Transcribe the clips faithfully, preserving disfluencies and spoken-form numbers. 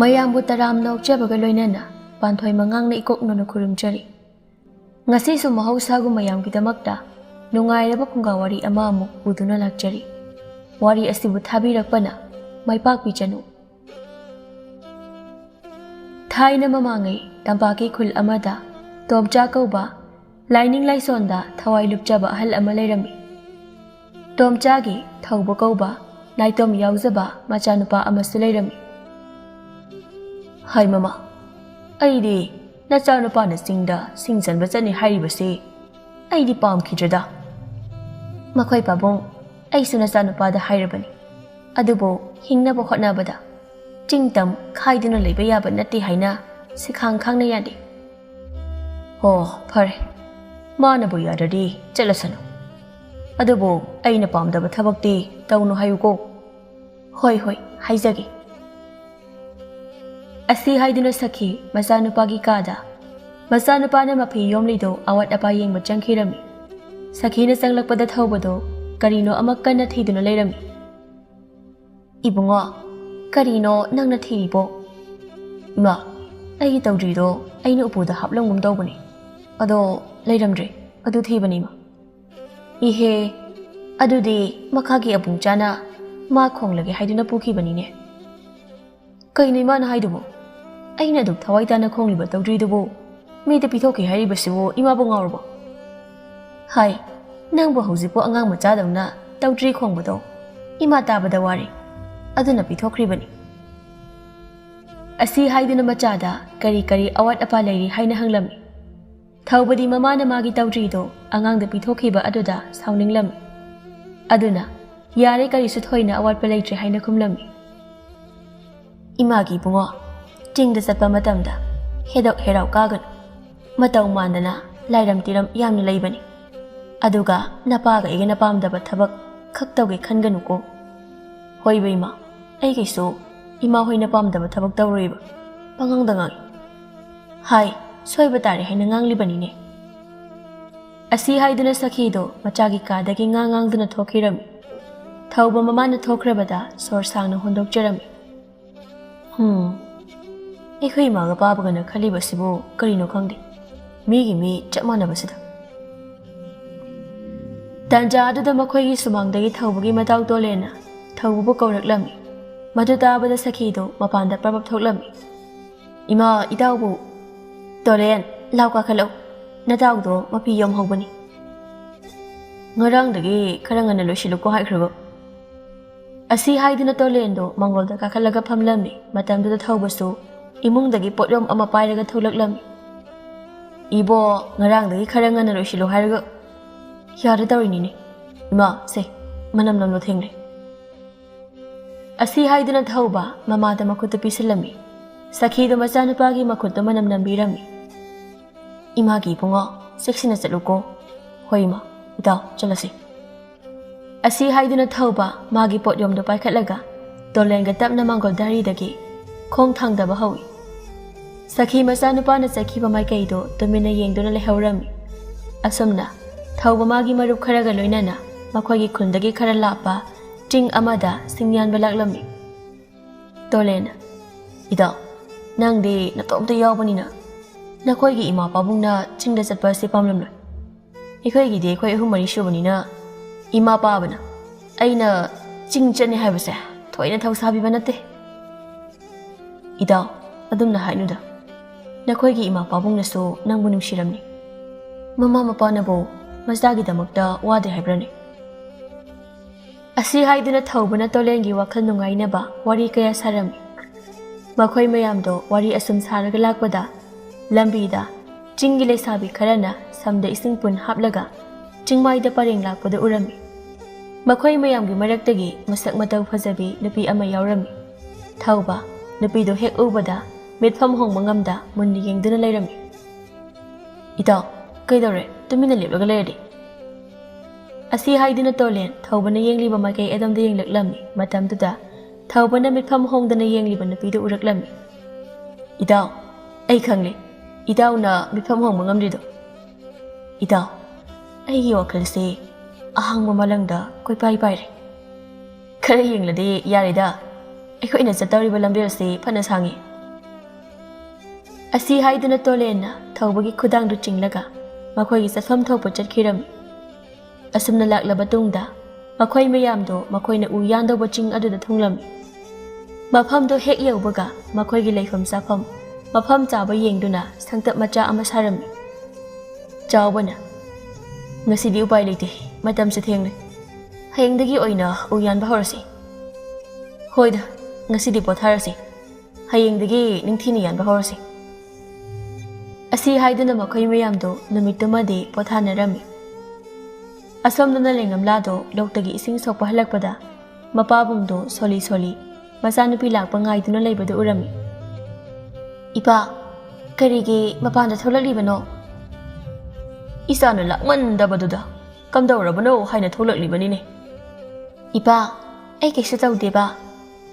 ꯃꯌꯥꯝꯕꯨ ꯇꯔꯥꯝꯅ ꯑꯣꯛꯆꯕꯒ ꯂꯣꯏꯅꯅ ꯄꯥꯟꯊꯣꯏ ꯃꯉꯥꯡꯅ ꯏꯀꯣꯛ ꯅꯣꯟꯅ ꯈꯨꯔꯨꯝꯖꯔꯤ꯫ ꯉꯁꯤꯁꯨ ꯃꯍꯧꯁꯥꯒꯨꯝ ꯃꯌꯥꯝꯒꯤꯗꯃꯛꯇ ꯅꯨꯡꯉꯥꯏꯔꯕ ꯐꯨꯡꯒꯥ ꯋꯥꯔꯤ ꯑꯃ ꯑꯃꯨꯛ ꯄꯨꯗꯨꯅ ꯂꯥꯛꯆꯔꯤ꯫ ꯋꯥꯔꯤ ꯑꯁꯤꯕꯨ ꯊꯥꯕꯤꯔꯛꯄꯅ ꯃꯥꯏ ꯄꯥꯛꯄꯤꯖꯅꯨ꯫ ꯊꯥꯏꯅ ꯃꯃꯥꯡꯉꯩ ꯇꯝꯄꯥꯛꯀꯤ ꯈꯨꯜ ꯑꯃꯗ ꯇꯣꯝꯆꯥ ꯀꯧꯕ ꯂꯥꯏꯅꯤꯡ ꯂꯥꯏꯁꯣꯟꯗ ꯊꯋꯥꯏ ꯂꯨꯞꯆꯕ ꯑꯍꯜ ꯑꯃ ꯂꯩꯔꯝꯃꯤ꯫ ꯇꯣꯝꯆꯥꯒꯤ ꯊꯧꯕ ꯀꯧꯕ ꯅꯥꯏꯇꯣꯝ ꯌꯥꯎꯖꯕ ꯃꯆꯥꯅꯨꯄꯥ ꯑꯃꯁꯨ ꯂꯩꯔꯝꯃꯤ꯫ "ꯍꯥꯏ ꯃꯃꯥ, ꯑꯩꯗꯤ ꯅꯆꯥꯅꯨꯄꯥꯅ ꯆꯤꯡꯗ ꯁꯤꯡ ꯆꯟꯕ ꯆꯠꯅꯤ ꯍꯥꯏꯔꯤꯕꯁꯤ ꯑꯩꯗꯤ ꯄꯥꯝꯈꯤꯗ꯭ꯔꯦꯗ꯫ ꯃꯈꯣꯏ ꯄꯥꯕꯨꯡ, ꯑꯩꯁꯨ ꯅꯆꯥꯅꯨꯄꯥꯗ ꯍꯥꯏꯔꯕꯅꯤ, ꯑꯗꯨꯕꯨ ꯍꯤꯡꯅꯕ ꯍꯣꯠꯅꯕꯗ ꯆꯤꯡ ꯇꯝ ꯈꯥꯏꯗꯨꯅ ꯂꯩꯕ ꯌꯥꯕ ꯅꯠꯇꯦ ꯍꯥꯏꯅ ꯁꯤꯈꯥꯡ ꯈꯥꯡꯅ ꯌꯥꯗꯦ꯫" "ꯑꯣ, ꯐꯔꯦ, ꯃꯥꯅꯕꯨ ꯌꯥꯗ꯭ꯔꯗꯤ ꯆꯠꯂꯁꯅꯨ꯫ ꯑꯗꯨꯕꯨ ꯑꯩꯅ ꯄꯥꯝꯗꯕ ꯊꯕꯛꯇꯤ ꯇꯧꯅꯨ ꯍꯥꯏꯌꯨꯀꯣ꯫" "ꯍꯣꯏ, ꯍꯣꯏ, ꯍꯥꯏꯖꯒꯦ꯫" ꯑꯁꯤ ꯍꯥꯏꯗꯨꯅ ꯁꯈꯤ ꯃꯆꯥꯅꯨꯄꯥꯒꯤ ꯀꯥꯗ ꯃꯆꯥꯅꯨꯄꯥꯅ ꯃꯐꯤ ꯌꯣꯝꯂꯤꯗꯣ ꯑꯋꯥꯠ ꯑꯄꯥ ꯌꯦꯡꯕ ꯆꯪꯈꯤꯔꯝꯃꯤ꯫ ꯁꯈꯤꯅ ꯆꯪꯂꯛꯄꯗ ꯊꯧꯕꯗꯣ ꯀꯔꯤꯅꯣ ꯑꯃ ꯀꯟꯅ ꯊꯤꯗꯨꯅ ꯂꯩꯔꯝꯃꯤ꯫ "ꯏꯕꯨꯡꯉꯣ, ꯀꯔꯤꯅꯣ ꯅꯪꯅ ꯊꯤꯔꯤꯕꯣ?" "ꯏꯃꯥ, ꯑꯩꯒꯤ ꯇꯧꯗ꯭ꯔꯤꯗꯣ ꯑꯩꯅ ꯎꯄꯨꯗ ꯍꯥꯞꯂꯝꯒꯨꯝ ꯇꯧꯕꯅꯤ, ꯑꯗꯣ ꯂꯩꯔꯝꯗ꯭ꯔꯦ, ꯑꯗꯨ ꯊꯤꯕꯅꯤ ꯏꯃꯥ꯫" "ꯏꯍꯦ, ꯑꯗꯨꯗꯤ ꯃꯈꯥꯒꯤ ꯑꯕꯨꯡꯆꯥꯅ ꯃꯥ ꯈꯣꯡꯂꯒꯦ ꯍꯥꯏꯗꯨꯅ ꯄꯨꯈꯤꯕꯅꯤꯅꯦ꯫" "ꯀꯩꯅꯣ ꯏꯃꯥꯅ ꯍꯥꯏꯗꯨꯕꯨ? ꯑꯩꯅ ꯑꯗꯨꯛ ꯊꯋꯥꯏ ꯇꯥꯅ ꯈꯣꯡꯂꯤꯕ ꯇꯧꯗ꯭ꯔꯤꯗꯨꯕꯨ ꯃꯤꯗ ꯄꯤꯊꯣꯛꯈꯤ ꯍꯥꯏꯔꯤꯕꯁꯤꯕꯨ ꯏꯃꯥꯕꯨ ꯉꯥꯎꯔꯕꯣ?" "ꯍꯥꯏ, ꯅꯪꯕꯨ ꯍꯧꯖꯤꯛꯄꯨ ꯑꯉꯥꯡ ꯃꯆꯥꯗꯧꯅ ꯇꯧꯗ꯭ꯔꯤ ꯈꯣꯡꯕꯗꯣ ꯏꯃꯥ ꯇꯥꯕꯗ ꯋꯥꯔꯦ, ꯑꯗꯨꯅ ꯄꯤꯊꯣꯛꯈ꯭ꯔꯤꯕꯅꯤ꯫" ꯑꯁꯤ ꯍꯥꯏꯗꯨꯅ ꯃꯆꯥꯗ ꯀꯔꯤ ꯀꯔꯤ ꯑꯋꯥꯠ ꯑꯄꯥ ꯂꯩꯔꯤ ꯍꯥꯏꯅ ꯍꯪꯂꯝꯃꯤ꯫ ꯊꯧꯕꯗꯤ ꯃꯃꯥꯅ ꯃꯥꯒꯤ ꯇꯧꯗ꯭ꯔꯤꯗꯣ ꯑꯉꯥꯡꯗ ꯄꯤꯊꯣꯛꯈꯤꯕ ꯑꯗꯨꯗ ꯁꯥꯎꯅꯤꯡꯂꯝꯃꯤ꯫ ꯑꯗꯨꯅ "ꯌꯥꯔꯦ, ꯀꯔꯤꯁꯨ ꯊꯣꯏꯅ ꯑꯋꯥꯠꯄ ꯂꯩꯇ꯭ꯔꯦ" ꯍꯥꯏꯅ ꯈꯨꯝꯂꯝꯃꯤ꯫ "ꯏꯃꯥꯒꯤ ꯏꯕꯨꯡꯉꯣ, ꯆꯤꯡꯗ ꯆꯠꯄ ꯃꯇꯝꯗ ꯍꯦꯗꯣꯛ ꯍꯦꯔꯥꯎ ꯀꯥꯒꯅꯨ꯫ ꯃꯇꯧ ꯃꯥꯟꯗꯅ ꯂꯥꯏꯔꯝ ꯇꯤꯔꯝ ꯌꯥꯝꯅ ꯂꯩꯕꯅꯤ꯫ ꯑꯗꯨꯒ ꯅꯄꯥꯒ ꯑꯩꯒꯅ ꯄꯥꯝꯗꯕ ꯊꯕꯛ ꯈꯛ ꯇꯧꯒꯦ ꯈꯟꯒꯅꯨꯀꯣ꯫" "ꯍꯣꯏꯕ ꯏꯃꯥ, ꯑꯩꯒꯤꯁꯨ ꯏꯃꯥ ꯍꯣꯏꯅ ꯄꯥꯝꯗꯕ ꯊꯕꯛ ꯇꯧꯔꯣꯏꯕ, ꯄꯉꯥꯡꯗ ꯉꯥꯡꯉꯤ꯫ ꯍꯥꯏ, ꯁꯣꯏꯕ ꯇꯥꯔꯦ ꯍꯥꯏꯅ ꯉꯥꯡꯂꯤꯕꯅꯤꯅꯦ꯫" ꯑꯁꯤ ꯍꯥꯏꯗꯨꯅ ꯁꯈꯤꯗꯣ ꯃꯆꯥꯒꯤ ꯀꯥꯗꯒꯤ ꯉꯥꯡ ꯉꯥꯡꯗꯨꯅ ꯊꯣꯛꯈꯤꯔꯝꯃꯤ꯫ ꯊꯧꯕ ꯃꯃꯥꯅ ꯊꯣꯛꯈ꯭ꯔꯕꯗ ꯁꯣꯔ ꯁꯥꯡꯅ ꯍꯣꯟꯗꯣꯛꯆꯔꯝꯃꯤ꯫ "ꯍꯨꯝ, ꯑꯩꯈꯣꯏ ꯏꯃꯥꯒ ꯄꯥꯕꯒꯅ ꯈꯜꯂꯤꯕꯁꯤꯕꯨ ꯀꯔꯤꯅꯣ ꯈꯪꯗꯦ, ꯃꯤꯒꯤ ꯃꯤ ꯆꯞ ꯃꯥꯟꯅꯕꯁꯤꯗ꯫ ꯇꯥꯟꯖꯥ ꯑꯗꯨꯗ ꯃꯈꯣꯏꯒꯤ ꯁꯨꯃꯥꯡꯗꯒꯤ ꯊꯧꯕꯒꯤ ꯃꯇꯥꯎ ꯇꯣꯂꯦꯟꯅ ꯊꯧꯕꯕꯨ ꯀꯧꯔꯛꯂꯝꯃꯤ꯫ ꯃꯗꯨ ꯇꯥꯕꯗ ꯁꯈꯤꯗꯨ ꯃꯄꯥꯟꯗ ꯄ꯭ꯔꯞ ꯄ꯭ꯔꯞ ꯊꯣꯛꯂꯝꯃꯤ꯫ "ꯏꯃꯥ, ꯏꯇꯥꯎꯕꯨ!" "ꯇꯣꯂꯦꯟ, ꯂꯥꯎ ꯀꯥꯈꯠꯂꯛꯎ, ꯅꯇꯥꯎꯗꯣ ꯃꯄꯤ ꯌꯣꯝꯍꯧꯕꯅꯤ꯫ ꯉꯔꯥꯡꯗꯒꯤ ꯈꯔ ꯉꯟꯅ ꯂꯣꯏꯁꯤꯜꯂꯨꯀꯣ ꯍꯥꯏꯈ꯭ꯔꯕ?" ꯑꯁꯤ ꯍꯥꯏꯗꯨꯅ ꯇꯣꯂꯦꯟꯗꯣ ꯃꯥꯡꯒꯣꯜꯗ ꯀꯥꯈꯠꯂꯒ ꯐꯝꯂꯝꯃꯤ꯫ ꯃꯇꯝꯗꯨꯗ ꯊꯧꯕꯁꯨ ꯏꯃꯨꯡꯗꯒꯤ ꯄꯣꯠꯌꯣꯝ ꯑꯃ ꯄꯥꯏꯔꯒ ꯊꯣꯛꯂꯛꯂꯝꯃꯤ꯫ "ꯏꯕꯣ, ꯉꯔꯥꯡꯗꯒꯤ ꯈꯔ ꯉꯟꯅ ꯂꯣꯏꯁꯤꯜꯂꯨ ꯍꯥꯏꯔꯒ ꯌꯥꯗ ꯇꯧꯔꯤꯅꯤꯅꯦ꯫ ꯏꯃꯥ, ꯁꯦ, ꯃꯅꯝ ꯅꯝꯂꯣ ꯊꯦꯡꯂꯦ꯫" ꯑꯁꯤ ꯍꯥꯏꯗꯨꯅ ꯊꯧꯕ ꯃꯃꯥꯗ ꯃꯈꯨꯠꯇꯨ ꯄꯤꯁꯤꯜꯂꯝꯃꯤ꯫ ꯁꯈꯤꯗꯨ ꯃꯆꯥꯅꯨꯄꯥꯒꯤ ꯃꯈꯨꯠꯇꯨ ꯃꯅꯝ ꯅꯝꯕꯤꯔꯝꯃꯤ꯫ "ꯏꯃꯥꯒꯤ ꯏꯕꯨꯡꯉꯣ, ꯆꯦꯛꯁꯤꯟꯅ ꯆꯠꯂꯨꯀꯣ꯫" "ꯍꯣꯏ ꯏꯃꯥ, ꯏꯇꯥꯎ, ꯆꯠꯂꯁꯤ꯫" ꯑꯁꯤ ꯍꯥꯏꯗꯨꯅ ꯊꯧꯕ ꯃꯥꯒꯤ ꯄꯣꯠꯌꯣꯝꯗꯨ ꯄꯥꯏꯈꯠꯂꯒ ꯇꯣꯂꯦꯟꯒ ꯇꯞꯅ ꯃꯥꯡꯒꯣꯜ ꯗꯥꯔꯤꯗꯒꯤ ꯈꯣꯡ ꯊꯥꯡꯗꯕ ꯍꯧꯏ꯫ ꯁꯈꯤ ꯃꯆꯥꯅꯨꯄꯥꯅ ꯆꯠꯈꯤꯕ ꯃꯥꯏꯀꯩꯗꯨ ꯇꯨꯃꯤꯟꯅ ꯌꯦꯡꯗꯨꯅ ꯂꯩꯍꯧꯔꯝꯃꯤ꯫ ꯑꯁꯨꯝꯅ ꯊꯧꯕ ꯃꯥꯒꯤ ꯃꯔꯨꯞ ꯈꯔꯒ ꯂꯣꯏꯅꯅ ꯃꯈꯣꯏꯒꯤ ꯈꯨꯟꯗꯒꯤ ꯈꯔ ꯂꯥꯞꯄ ꯆꯤꯡ ꯑꯃꯗ ꯁꯤꯡ ꯌꯥꯟꯕ ꯂꯥꯛꯂꯝꯃꯤ꯫ ꯇꯣꯂꯦꯟꯅ, "ꯏꯇꯥꯎ, ꯅꯪꯗꯤ ꯅꯇꯣꯝꯇ ꯌꯥꯎꯕꯅꯤꯅ ꯅꯈꯣꯏꯒꯤ ꯏꯃꯥ ꯄꯥꯕꯨꯡꯅ ꯆꯤꯡꯗ ꯆꯠꯄ ꯑꯁꯤ ꯄꯥꯝꯂꯝꯂꯣꯏ꯫ ꯑꯩꯈꯣꯏꯒꯤꯗꯤ ꯑꯩꯈꯣꯏ ꯑꯍꯨꯝ ꯃꯔꯤ ꯁꯨꯕꯅꯤꯅ ꯏꯃꯥ ꯄꯥꯕꯅ ꯑꯩꯅ ꯆꯤꯡ ꯆꯠꯅꯤ ꯍꯥꯏꯕꯁꯦ ꯊꯣꯏꯅ ꯊꯧꯁꯥꯕꯤꯕ ꯅꯠꯇꯦ꯫" "ꯏꯇꯥꯎ, ꯑꯗꯨꯝꯅ ꯍꯥꯏꯅꯨꯗ꯫ ꯅꯈꯣꯏꯒꯤ ꯏꯃꯥ ꯄꯥꯕꯨꯡꯅꯁꯨ ꯅꯪꯕꯨ ꯅꯨꯡꯁꯤꯔꯝꯅꯤ꯫ ꯃꯃꯥ ꯃꯄꯥꯅꯕꯨ ꯃꯆꯥꯒꯤꯗꯃꯛꯇ ꯋꯥꯗꯦ ꯍꯥꯏꯕ꯭ꯔꯅꯦ?" ꯑꯁꯤ ꯍꯥꯏꯗꯨꯅ ꯊꯧꯕꯅ ꯇꯣꯂꯦꯟꯒꯤ ꯋꯥꯈꯜ ꯅꯨꯡꯉꯥꯏꯅꯕ ꯋꯥꯔꯤ ꯀꯌꯥ ꯁꯥꯔꯝꯃꯤ꯫ ꯃꯈꯣꯏ ꯃꯌꯥꯝꯗꯣ ꯋꯥꯔꯤ ꯑꯁꯨꯝ ꯁꯥꯔꯒ ꯂꯥꯛꯄꯗ, ꯂꯝꯕꯤꯗ ꯆꯤꯡꯒꯤ ꯂꯩꯁꯥꯕꯤ ꯈꯔꯅ ꯁꯝꯗ ꯏꯁꯤꯡ ꯄꯨꯟ ꯍꯥꯞꯂꯒ ꯆꯤꯡꯃꯥꯏꯗ ꯄꯔꯦꯡ ꯂꯥꯛꯄꯗꯨ ꯎꯔꯝꯃꯤ꯫ ꯃꯈꯣꯏ ꯃꯌꯥꯝꯒꯤ ꯃꯔꯛꯇꯒꯤ ꯃꯁꯛ ꯃꯇꯧ ꯐꯖꯕꯤ ꯅꯨꯄꯤ ꯑꯃ ꯌꯥꯎꯔꯝꯃꯤ꯫ ꯊꯧꯕ ꯅꯨꯄꯤꯗꯨ ꯍꯦꯛ ꯎꯕꯗ ꯃꯤꯠꯐꯝ ꯍꯣꯡꯕ ꯉꯝꯗ ꯃꯨꯟꯅ ꯌꯦꯡꯗꯨꯅ ꯂꯩꯔꯝꯃꯤ꯫ "ꯏꯇꯥꯎ, ꯀꯩꯗꯧꯔꯦ ꯇꯨꯃꯤꯟꯅ ꯂꯦꯞꯂꯒ ꯂꯩꯔꯗꯤ?" ꯑꯁꯤ ꯍꯥꯏꯗꯨꯅ ꯇꯣꯂꯦꯟ ꯊꯧꯕꯅ ꯌꯦꯡꯂꯤꯕ ꯃꯥꯏꯀꯩ ꯑꯗꯣꯝꯗ ꯌꯦꯡꯂꯛꯂꯝꯃꯤ꯫ ꯃꯇꯝꯗꯨꯗ ꯊꯧꯕꯅ ꯃꯤꯠꯐꯝ ꯍꯣꯡꯗꯅ ꯌꯦꯡꯂꯤꯕ ꯅꯨꯄꯤꯗꯨ ꯎꯔꯛꯂꯝꯃꯤ꯫ "ꯏꯇꯥꯎ, ꯑꯩ ꯈꯪꯂꯦ ꯏꯇꯥꯎꯅ ꯃꯤꯠꯐꯝ ꯍꯣꯡꯕ ꯉꯝꯗ꯭ꯔꯤꯗꯣ꯫ ꯏꯇꯥꯎ, ꯑꯩꯒꯤ ꯋꯥꯈꯜꯁꯦ ꯑꯍꯥꯡꯕ ꯃꯥꯂꯪꯗ ꯀꯣꯏꯄꯥꯏ ꯄꯥꯏꯔꯦ꯫ ꯈꯔ ꯌꯦꯡꯂꯗꯤ ꯌꯥꯔꯦꯗ, ꯑꯩꯈꯣꯏꯅ ꯆꯠꯇꯧꯔꯤꯕ ꯂꯝꯕꯦꯜꯁꯤ ꯐꯅ ꯁꯥꯡꯉꯤ꯫ ꯑꯁꯤ ꯍꯥꯏꯗꯨꯅ ꯇꯣꯂꯦꯟꯅ ꯊꯧꯕꯒꯤ ꯈꯨꯗꯥꯡꯗꯨ ꯆꯤꯡꯂꯒ ꯃꯈꯣꯏꯒꯤ ꯆꯠꯐꯝ ꯊꯣꯛꯄ ꯆꯠꯈꯤꯔꯝꯃꯤ꯫ ꯑꯁꯨꯝꯅ ꯂꯥꯛꯂꯕ ꯇꯨꯡꯗ ꯃꯈꯣꯏ ꯃꯌꯥꯝꯗꯣ ꯃꯈꯣꯏꯅ ꯎ ꯌꯥꯟꯗꯧꯕ ꯆꯤꯡ ꯑꯗꯨꯗ ꯊꯨꯡꯂꯝꯃꯤ꯫ ꯃꯐꯝꯗꯣ ꯍꯦꯛ ꯌꯧꯕꯒ ꯃꯈꯣꯏꯒꯤ ꯂꯩꯐꯝ ꯆꯥꯐꯝ ꯃꯐꯝ ꯆꯥꯕ ꯌꯦꯡꯗꯨꯅ ꯁꯪꯇꯞ ꯃꯆꯥ ꯑꯃ ꯁꯥꯔꯝꯃꯤ꯫ ꯆꯥꯎꯕꯅ, "ꯉꯁꯤꯗꯤ ꯎꯄꯥꯏ ꯂꯩꯇꯦ, ꯃꯇꯝꯁꯨ ꯊꯦꯡꯂꯦ꯫ ꯍꯌꯦꯡꯗꯒꯤ ꯑꯣꯏꯅ ꯎ ꯌꯥꯟꯕ ꯍꯧꯔꯁꯤ꯫" "ꯍꯣꯏꯗ, ꯉꯁꯤꯗꯤ ꯄꯣꯊꯥꯔꯁꯤ꯫ ꯍꯌꯦꯡꯗꯒꯤ ꯅꯤꯡꯊꯤꯅ ꯌꯥꯟꯕ ꯍꯧꯔꯁꯤ꯫" ꯑꯁꯤ ꯍꯥꯏꯗꯨꯅ ꯃꯈꯣꯏ ꯃꯌꯥꯝꯗꯣ ꯅꯨꯃꯤꯠꯇꯨꯃꯗꯤ ꯄꯣꯊꯥꯅꯔꯝꯃꯤ꯫ ꯑꯁꯣꯝꯗꯅ ꯂꯩꯉꯝꯂꯥꯗꯣ ꯂꯣꯛꯇꯒꯤ ꯏꯁꯤꯡ ꯁꯣꯛꯄ ꯍꯜꯂꯛꯄꯗ ꯃꯄꯥꯕꯨꯡꯗꯣ ꯁꯣꯜꯂꯤ ꯁꯣꯜꯂꯤ ꯃꯆꯥꯅꯨꯄꯤ ꯂꯥꯛꯄ ꯉꯥꯏꯗꯨꯅ ꯂꯩꯕꯗꯨ ꯎꯔꯝꯃꯤ꯫ "ꯏꯄꯥ, ꯀꯔꯤꯒꯤ ꯃꯄꯥꯟꯗ ꯊꯣꯛꯂꯛꯂꯤꯕꯅꯣ?" "ꯏꯆꯥꯅ ꯂꯥꯛꯃꯟꯗꯕꯗꯨꯗ ꯀꯝꯗꯧꯔꯕꯅꯣ ꯍꯥꯏꯅ ꯊꯣꯛꯂꯛꯂꯤꯕꯅꯤꯅꯦ꯫" "ꯏꯄꯥ, ꯑꯩ ꯀꯩꯁꯨ ꯇꯧꯗꯦꯕ꯫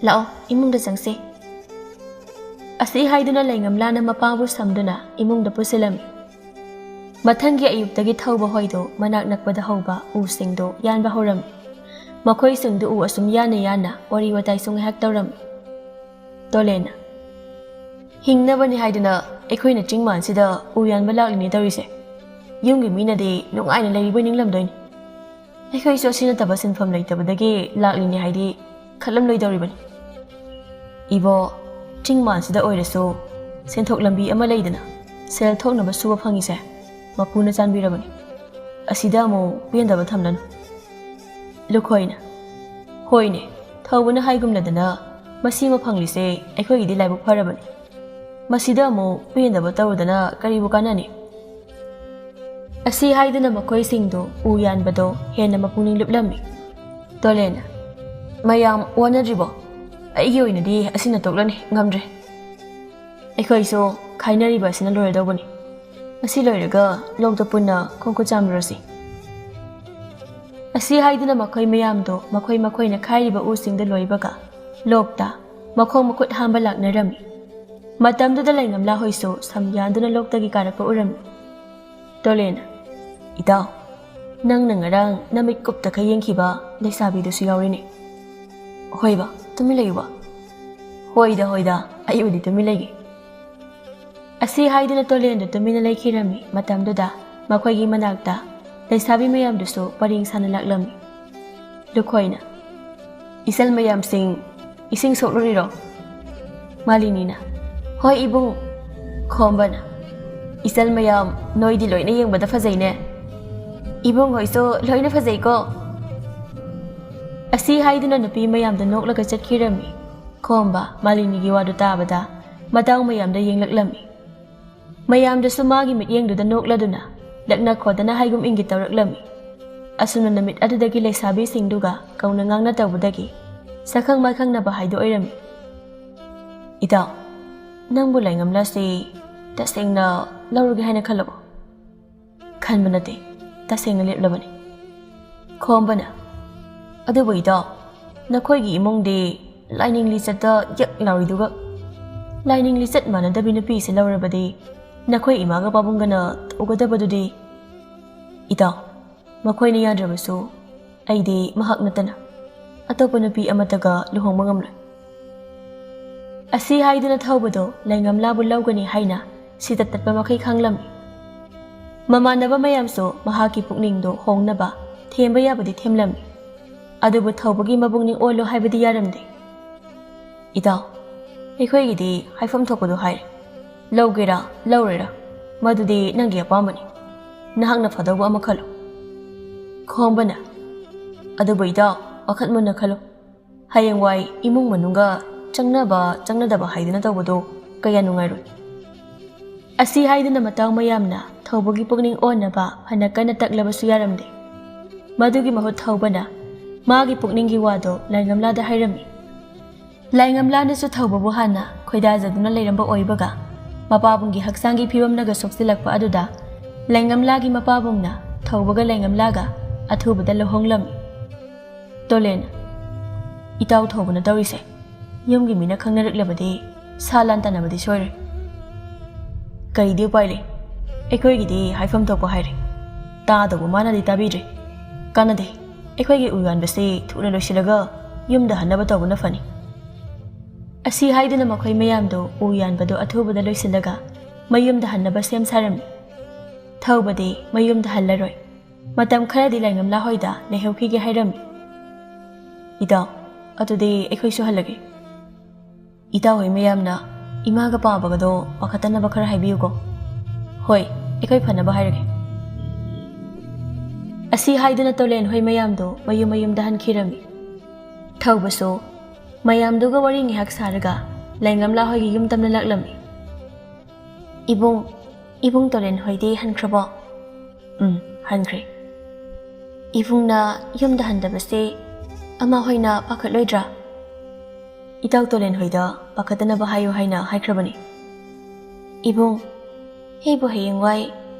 ꯂꯥꯛꯑꯣ, ꯏꯃꯨꯡꯗ ꯆꯪꯁꯦ꯫" ꯑꯁꯤ ꯍꯥꯏꯗꯨꯅ ꯂꯩꯉꯝꯂꯥꯅ ꯃꯄꯥꯕꯨ ꯁꯝꯗꯨꯅ ꯏꯃꯨꯡꯗ ꯄꯨꯁꯤꯜꯂꯝꯃꯤ꯫ ꯃꯊꯪꯒꯤ ꯑꯌꯨꯛꯇꯒꯤ ꯊꯧꯕ ꯍꯣꯏꯗꯣ ꯃꯅꯥꯛ ꯅꯛꯄꯗ ꯍꯧꯕ ꯎꯁꯤꯡꯗꯣ ꯌꯥꯟꯕ ꯍꯧꯔꯝꯃꯤ꯫ ꯃꯈꯣꯏꯁꯤꯡꯗꯨ ꯎ ꯑꯁꯨꯝ ꯌꯥꯟꯅ ꯌꯥꯟꯅ ꯋꯥꯔꯤ ꯋꯥꯇꯥꯏꯁꯨ ꯉꯥꯏꯍꯥꯛ ꯇꯧꯔꯝꯃꯤ꯫ ꯇꯣꯂꯦꯟꯅ, "ꯍꯤꯡꯅꯕꯅꯤ ꯍꯥꯏꯗꯨꯅ ꯑꯩꯈꯣꯏꯅ ꯆꯤꯡ ꯃꯥꯟꯁꯤꯗ ꯎ ꯌꯥꯟꯕ ꯂꯥꯛꯂꯤꯅꯦ ꯇꯧꯔꯤꯁꯦ꯫ ꯌꯨꯝꯒꯤ ꯃꯤꯅꯗꯤ ꯅꯨꯡꯉꯥꯏꯅ ꯂꯩꯔꯤꯕꯣꯏ ꯅꯤꯡꯂꯝꯗꯣꯏꯅꯤ꯫ ꯑꯩꯈꯣꯏꯁꯨ ꯑꯁꯤ ꯅꯠꯇꯕ ꯁꯤꯟꯐꯝ ꯂꯩꯇꯕꯗꯒꯤ ꯂꯥꯛꯂꯤꯅꯦ ꯍꯥꯏꯗꯤ ꯈꯜꯂꯝꯂꯣꯏꯗꯧꯔꯤꯕꯅꯤ꯫" "ꯏꯕꯣ, ꯆꯤꯡ ꯃꯥꯟꯁꯤꯗ ꯑꯣꯏꯔꯁꯨ ꯁꯦꯟꯊꯣꯛ ꯂꯝꯕꯤ ꯑꯃ ꯂꯩꯗꯅ ꯁꯦꯜ ꯊꯣꯛꯅꯕ ꯁꯨꯕ ꯐꯪꯉꯤꯁꯦ ꯃꯄꯨꯅ ꯆꯥꯟꯕꯤꯔꯕꯅꯤ꯫ ꯑꯁꯤꯗ ꯑꯃꯨꯛ ꯄꯦꯟꯗꯕ ꯊꯝꯂꯅꯨ꯫" ꯂꯨꯈꯣꯏꯅ, "ꯍꯣꯏꯅꯦ, ꯊꯧꯕꯅ ꯍꯥꯏꯒꯨꯝꯂꯗꯅ ꯃꯁꯤ ꯑꯃ ꯐꯪꯂꯤꯁꯦ ꯑꯩꯈꯣꯏꯒꯤꯗꯤ ꯂꯥꯏꯕꯛ ꯐꯔꯕꯅꯤ꯫ ꯃꯁꯤꯗ ꯑꯃꯨꯛ ꯄꯦꯟꯗꯕ ꯇꯧꯔꯨꯗꯅ ꯀꯔꯤꯕꯨ ꯀꯥꯟꯅꯅꯤ?" ꯑꯁꯤ ꯍꯥꯏꯗꯨꯅ ꯃꯈꯣꯏꯁꯤꯡꯗꯣ ꯎ ꯌꯥꯟꯕꯗꯣ ꯍꯦꯟꯅ ꯃꯄꯨꯛꯅꯤꯡ ꯂꯨꯞꯂꯝꯃꯤ꯫ ꯇꯣꯂꯦꯟꯅ, "ꯃꯌꯥꯝ ꯋꯥꯅꯗ꯭ꯔꯤꯕꯣ? ꯑꯩꯒꯤ ꯑꯣꯏꯅꯗꯤ ꯑꯁꯤꯅ ꯇꯣꯛꯂꯅꯤ, ꯉꯝꯗ꯭ꯔꯦ꯫ ꯑꯩꯈꯣꯏꯁꯨ ꯈꯥꯏꯅꯔꯤꯕ ꯑꯁꯤꯅ ꯂꯣꯏꯔꯗꯧꯕꯅꯤ꯫ ꯃꯁꯤ ꯂꯣꯏꯔꯒ ꯂꯣꯛꯇ ꯄꯨꯟꯅ ꯈꯣꯡ ꯈꯨꯠ ꯆꯥꯝꯂꯨꯔꯁꯤ꯫" ꯑꯁꯤ ꯍꯥꯏꯗꯨꯅ ꯃꯈꯣꯏ ꯃꯌꯥꯝꯗꯣ ꯃꯈꯣꯏ ꯃꯈꯣꯏꯅ ꯈꯥꯏꯔꯤꯕ ꯎꯁꯤꯡꯗ ꯂꯣꯏꯕꯒ ꯂꯣꯛꯇ ꯃꯈꯣꯡ ꯃꯈꯨꯠ ꯍꯥꯝꯕ ꯂꯥꯛꯅꯔꯝꯃꯤ꯫ ꯃꯇꯝꯗꯨꯗ ꯂꯩꯉꯝꯂꯥ ꯍꯣꯏꯁꯨ ꯁꯝ ꯌꯥꯟꯗꯨꯅ ꯂꯣꯛꯇꯒꯤ ꯀꯥꯔꯛꯄ ꯎꯔꯝꯃꯤ꯫ ꯇꯣꯂꯦꯟꯅ, "ꯏꯇꯥꯎ, ꯅꯪꯅ ꯉꯔꯥꯡ ꯅꯃꯤꯠ ꯀꯨꯞꯇꯈꯩ ꯌꯦꯡꯈꯤꯕ ꯂꯩꯁꯥꯕꯤꯗꯨꯁꯨ ꯌꯥꯎꯔꯤꯅꯦ꯫" "ꯍꯣꯏꯕ, ꯇꯨꯃꯤꯟ ꯂꯩꯌꯨꯕ꯫" "ꯍꯣꯏꯗ, ꯍꯣꯏꯗ, ꯑꯩꯕꯨꯗꯤ ꯇꯨꯃꯤꯟ ꯂꯩꯒꯦ꯫" ꯑꯁꯤ ꯍꯥꯏꯗꯨꯅ ꯇꯣꯂꯦꯟꯗꯨ ꯇꯨꯃꯤꯟꯅ ꯂꯩꯈꯤꯔꯝꯃꯤ꯫ ꯃꯇꯝꯗꯨꯗ ꯃꯈꯣꯏꯒꯤ ꯃꯅꯥꯛꯇ ꯂꯩꯁꯥꯕꯤ ꯃꯌꯥꯝꯗꯨꯁꯨ ꯄꯔꯦꯡ ꯁꯥꯅ ꯂꯥꯛꯂꯝꯃꯤ꯫ ꯂꯨꯈꯣꯏꯅ, "ꯏꯆꯜ ꯃꯌꯥꯝꯁꯤꯡ, ꯏꯁꯤꯡ ꯁꯣꯛꯂꯨꯔꯤꯔꯣ?" ꯃꯥꯂꯤꯅꯤꯅ, "ꯍꯣꯏ ꯏꯕꯨꯡ꯫" ꯈꯣꯝꯕꯅ, "ꯏꯆꯜ ꯃꯌꯥꯝ, ꯅꯣꯏꯗꯤ ꯂꯣꯏꯅ ꯌꯦꯡꯕꯗ ꯐꯖꯩꯅꯦ꯫ ꯏꯕꯨꯡ ꯍꯣꯏꯁꯨ ꯂꯣꯏꯅ ꯐꯖꯩꯀꯣ?" ꯑꯁꯤ ꯍꯥꯏꯗꯨꯅ ꯅꯨꯄꯤ ꯃꯌꯥꯝꯗ ꯅꯣꯛꯂꯒ ꯆꯠꯈꯤꯔꯝꯃꯤ꯫ ꯈꯣꯝꯕ ꯃꯥꯂꯤꯅꯤꯒꯤ ꯋꯥꯗꯨ ꯇꯥꯕꯗ ꯃꯇꯥꯎ ꯃꯌꯥꯝꯗ ꯌꯦꯡꯂꯛꯂꯝꯃꯤ꯫ ꯃꯌꯥꯝꯗꯨꯁꯨ ꯃꯥꯒꯤ ꯃꯤꯠꯌꯦꯡꯗꯨꯗ ꯅꯣꯛꯂꯗꯨꯅ ꯂꯛꯅ ꯈꯣꯗꯅ ꯍꯥꯏꯒꯨꯝ ꯏꯪꯒꯤ ꯇꯧꯔꯛꯂꯝꯃꯤ꯫ ꯑꯁꯨꯝꯅ ꯅꯨꯃꯤꯠ ꯑꯗꯨꯗꯒꯤ ꯂꯩꯁꯥꯕꯤꯁꯤꯡꯗꯨꯒ ꯀꯧꯅ ꯉꯥꯡꯅ ꯇꯧꯕꯗꯒꯤ ꯁꯛꯈꯪ ꯃꯥꯏꯈꯪꯅꯕ ꯍꯥꯏꯗꯨ ꯑꯣꯏꯔꯝꯃꯤ꯫ "ꯏꯇꯥꯎ, ꯅꯪꯕꯨ ꯂꯥꯏꯉꯝꯂꯥꯁꯤ ꯇꯁꯦꯡꯅ ꯂꯧꯔꯒꯦ ꯍꯥꯏꯅ ꯈꯜꯂꯕꯣ?" "ꯈꯟꯕ ꯅꯠꯇꯦ, ꯇꯁꯦꯡꯅ ꯂꯦꯞꯂꯕꯅꯤ꯫" ꯈꯣꯝꯕꯅ, "ꯑꯗꯨꯕꯨ ꯏꯇꯥꯎ, ꯅꯈꯣꯏꯒꯤ ꯏꯃꯨꯡꯗꯤ ꯂꯥꯏꯅꯤꯡ ꯂꯤꯆꯠꯇ ꯌꯛ ꯂꯥꯎꯔꯤꯗꯨꯒ, ꯂꯥꯏꯅꯤꯡ ꯂꯤꯆꯠ ꯃꯥꯟꯅꯗꯕꯤ ꯅꯨꯄꯤꯁꯤ ꯂꯧꯔꯕꯗꯤ ꯅꯈꯣꯏ ꯏꯃꯥꯒ ꯄꯥꯕꯨꯡꯒꯅ ꯇꯧꯒꯗꯕꯗꯨꯗꯤ?" "ꯏꯇꯥꯎ, ꯃꯈꯣꯏꯅ ꯌꯥꯗ꯭ꯔꯕꯁꯨ ꯑꯩꯗꯤ ꯃꯍꯥꯛ ꯅꯠꯇꯅ ꯑꯇꯣꯞꯄ ꯅꯨꯄꯤ ꯑꯃꯠꯇꯒ ꯂꯨꯍꯣꯡꯕ ꯉꯝꯂꯣꯏ꯫" ꯑꯁꯤ ꯍꯥꯏꯗꯨꯅ ꯊꯧꯕꯗꯣ ꯂꯩꯉꯝꯂꯥꯕꯨ ꯂꯧꯒꯅꯤ ꯍꯥꯏꯅ ꯁꯤꯗ ꯇꯠꯄ ꯃꯈꯩ ꯈꯪꯂꯝꯃꯤ꯫ ꯃꯃꯥꯟꯅꯕ ꯃꯌꯥꯝꯁꯨ ꯃꯍꯥꯛꯀꯤ ꯄꯨꯛꯅꯤꯡꯗꯣ ꯍꯣꯡꯅꯕ ꯊꯦꯝꯕ ꯌꯥꯕꯗꯤ ꯊꯦꯝꯂꯝꯃꯤ꯫ ꯑꯗꯨꯕꯨ ꯊꯧꯕꯒꯤ ꯃꯕꯨꯛꯅꯤꯡ ꯑꯣꯜꯂꯣ ꯍꯥꯏꯕꯗꯤ ꯌꯥꯔꯝꯗꯦ꯫ "ꯏꯇꯥꯎ, ꯑꯩꯈꯣꯏꯒꯤꯗꯤ ꯍꯥꯏꯐꯝ ꯊꯣꯛꯄꯗꯣ ꯍꯥꯏꯔꯦ꯫ ꯂꯧꯒꯦꯔꯥ ꯂꯧꯔꯣꯏꯔꯥ, ꯃꯗꯨꯗꯤ ꯅꯪꯒꯤ ꯑꯄꯥꯝꯕꯅꯤ꯫ ꯅꯍꯥꯛꯅ ꯐꯗꯧꯕ ꯑꯃ ꯈꯜꯂꯨ꯫" ꯈꯣꯝꯕꯅ, "ꯑꯗꯨꯕꯨ ꯏꯇꯥꯎ, ꯋꯥꯈꯜ ꯃꯨꯟꯅ ꯈꯜꯂꯨ꯫ ꯍꯌꯦꯡꯋꯥꯏ ꯏꯃꯨꯡ ꯃꯅꯨꯡꯒ ꯆꯪꯅꯕ ꯆꯪꯅꯗꯕ ꯍꯥꯏꯗꯅ ꯇꯧꯕꯗꯣ ꯀꯌꯥ ꯅꯨꯡꯉꯥꯏꯔꯣꯏ꯫" ꯑꯁꯤ ꯍꯥꯏꯗꯨꯅ ꯃꯇꯥꯎ ꯃꯌꯥꯝꯅ ꯊꯧꯕꯒꯤ ꯄꯨꯛꯅꯤꯡ ꯑꯣꯟꯅꯕ ꯐꯅ ꯀꯟꯅ ꯇꯛꯂꯕꯁꯨ ꯌꯥꯔꯝꯗꯦ꯫ ꯃꯗꯨꯒꯤ ꯃꯍꯨꯠ ꯊꯧꯕꯅ ꯃꯥꯒꯤ ꯄꯨꯛꯅꯤꯡꯒꯤ ꯋꯥꯗꯣ ꯂꯥꯏꯉꯝꯂꯥꯗ ꯍꯥꯏꯔꯝꯃꯤ꯫ ꯂꯥꯏꯉꯝꯂꯥꯅꯁꯨ ꯊꯧꯕꯕꯨ ꯍꯥꯟꯅ ꯈꯣꯏꯗꯥꯖꯗꯨꯅ ꯂꯩꯔꯝꯕ ꯑꯣꯏꯕꯒ, ꯃꯄꯥꯕꯨꯡꯒꯤ ꯍꯛꯆꯥꯡꯒꯤ ꯐꯤꯕꯝꯅꯒ ꯁꯣꯛꯆꯤꯜꯂꯛꯄ ꯑꯗꯨꯗ ꯂꯥꯏꯉꯝꯂꯥꯒꯤ ꯃꯄꯥꯕꯨꯡꯅ ꯊꯧꯕꯒ ꯂꯥꯏꯉꯝꯂꯥꯒ ꯑꯊꯨꯕꯗ ꯂꯨꯍꯣꯡꯂꯝꯃꯤ꯫ ꯇꯣꯂꯦꯟ, "ꯏꯇꯥꯎ ꯊꯧꯕꯅ ꯇꯧꯔꯤꯁꯦ ꯌꯨꯝꯒꯤ ꯃꯤꯅ ꯈꯪꯅꯔꯛꯂꯕꯗꯤ ꯁꯥ ꯂꯥꯟ ꯇꯥꯟꯅꯕꯗꯤ ꯁꯣꯏꯔꯣꯏ꯫" "ꯀꯔꯤꯗꯤ ꯎꯄꯥꯏ ꯂꯩ? ꯑꯩꯈꯣꯏꯒꯤꯗꯤ ꯍꯥꯏꯐꯝ ꯊꯣꯛꯄ ꯍꯥꯏꯔꯦ꯫ ꯇꯥꯗꯧꯕ ꯃꯥꯅꯗꯤ ꯇꯥꯕꯤꯗ꯭ꯔꯦ꯫ ꯀꯥꯟꯅꯗꯦ, ꯑꯩꯈꯣꯏꯒꯤ ꯎ ꯌꯥꯟꯕꯁꯤ ꯊꯨꯅ ꯂꯣꯏꯁꯤꯜꯂꯒ ꯌꯨꯝꯗ ꯍꯟꯅꯕ ꯇꯧꯕꯅ ꯐꯅꯤ꯫" ꯑꯁꯤ ꯍꯥꯏꯗꯨꯅ ꯃꯈꯣꯏ ꯃꯌꯥꯝꯗꯣ ꯎ ꯌꯥꯟꯕꯗꯣ ꯑꯊꯨꯕꯗ ꯂꯣꯏꯁꯤꯜꯂꯒ ꯃꯌꯨꯝꯗ ꯍꯟꯅꯕ ꯁꯦꯝ ꯁꯥꯔꯝꯃꯤ꯫ ꯊꯧꯕꯗꯤ ꯃꯌꯨꯝꯗ ꯍꯜꯂꯔꯣꯏ, ꯃꯇꯝ ꯈꯔꯗꯤ ꯂꯥꯏꯉꯝꯂꯥ ꯍꯣꯏꯗ ꯂꯩꯍꯧꯈꯤꯒꯦ ꯍꯥꯏꯔꯝꯃꯤ꯫ "ꯏꯇꯥꯎ, ꯑꯗꯨꯗꯤ ꯑꯩꯈꯣꯏꯁꯨ ꯍꯜꯂꯒꯦ꯫ ꯏꯇꯥꯎ ꯍꯣꯏ ꯃꯌꯥꯝꯅ ꯏꯃꯥꯒ ꯄꯥꯕꯒꯗꯣ ꯄꯥꯈꯠꯇꯅꯕ ꯈꯔ ꯍꯥꯏꯕꯤꯌꯨꯀꯣ꯫" "ꯍꯣꯏ, ꯑꯩꯈꯣꯏ ꯐꯅꯕ ꯍꯥꯏꯔꯒꯦ꯫" ꯑꯁꯤ ꯍꯥꯏꯗꯨꯅ ꯇꯣꯂꯦꯟ ꯍꯣꯏ ꯃꯌꯥꯝꯗꯣ ꯃꯌꯨꯝ ꯃꯌꯨꯝꯗ ꯍꯟꯈꯤꯔꯝꯃꯤ꯫ ꯊꯧꯕꯁꯨ ꯃꯌꯥꯝꯗꯨꯒ ꯋꯥꯔꯤ ꯉꯥꯏꯍꯥꯛ ꯁꯥꯔꯒ ꯂꯥꯏꯉꯝꯂꯥ ꯍꯣꯏꯒꯤ ꯌꯨꯝ ꯇꯝꯅ ꯂꯥꯛꯂꯝꯃꯤ꯫ "ꯏꯕꯨꯡ, ꯏꯕꯨꯡ ꯇꯣꯂꯦꯟ ꯍꯣꯏꯗꯤ ꯍꯟꯈ꯭ꯔꯕꯣ?" "ꯎꯝ, ꯍꯟꯈ꯭ꯔꯦ꯫" "ꯏꯕꯨꯡꯅ ꯌꯨꯝꯗ ꯍꯟꯗꯕꯁꯦ ꯑꯃꯥ ꯍꯣꯏꯅ ꯄꯥꯈꯠꯂꯣꯏꯗ꯭ꯔꯥ?" "ꯏꯇꯥꯎ ꯇꯣꯂꯦꯟ ꯍꯣꯏꯗ ꯄꯥꯈꯠꯇꯅꯕ ꯍꯥꯏꯌꯨ ꯍꯥꯏꯅ ꯍꯥꯏꯈ꯭ꯔꯕꯅꯤ꯫" "ꯏꯕꯨꯡ, ꯑꯩꯕꯨ ꯍꯌꯦꯡꯋꯥꯏ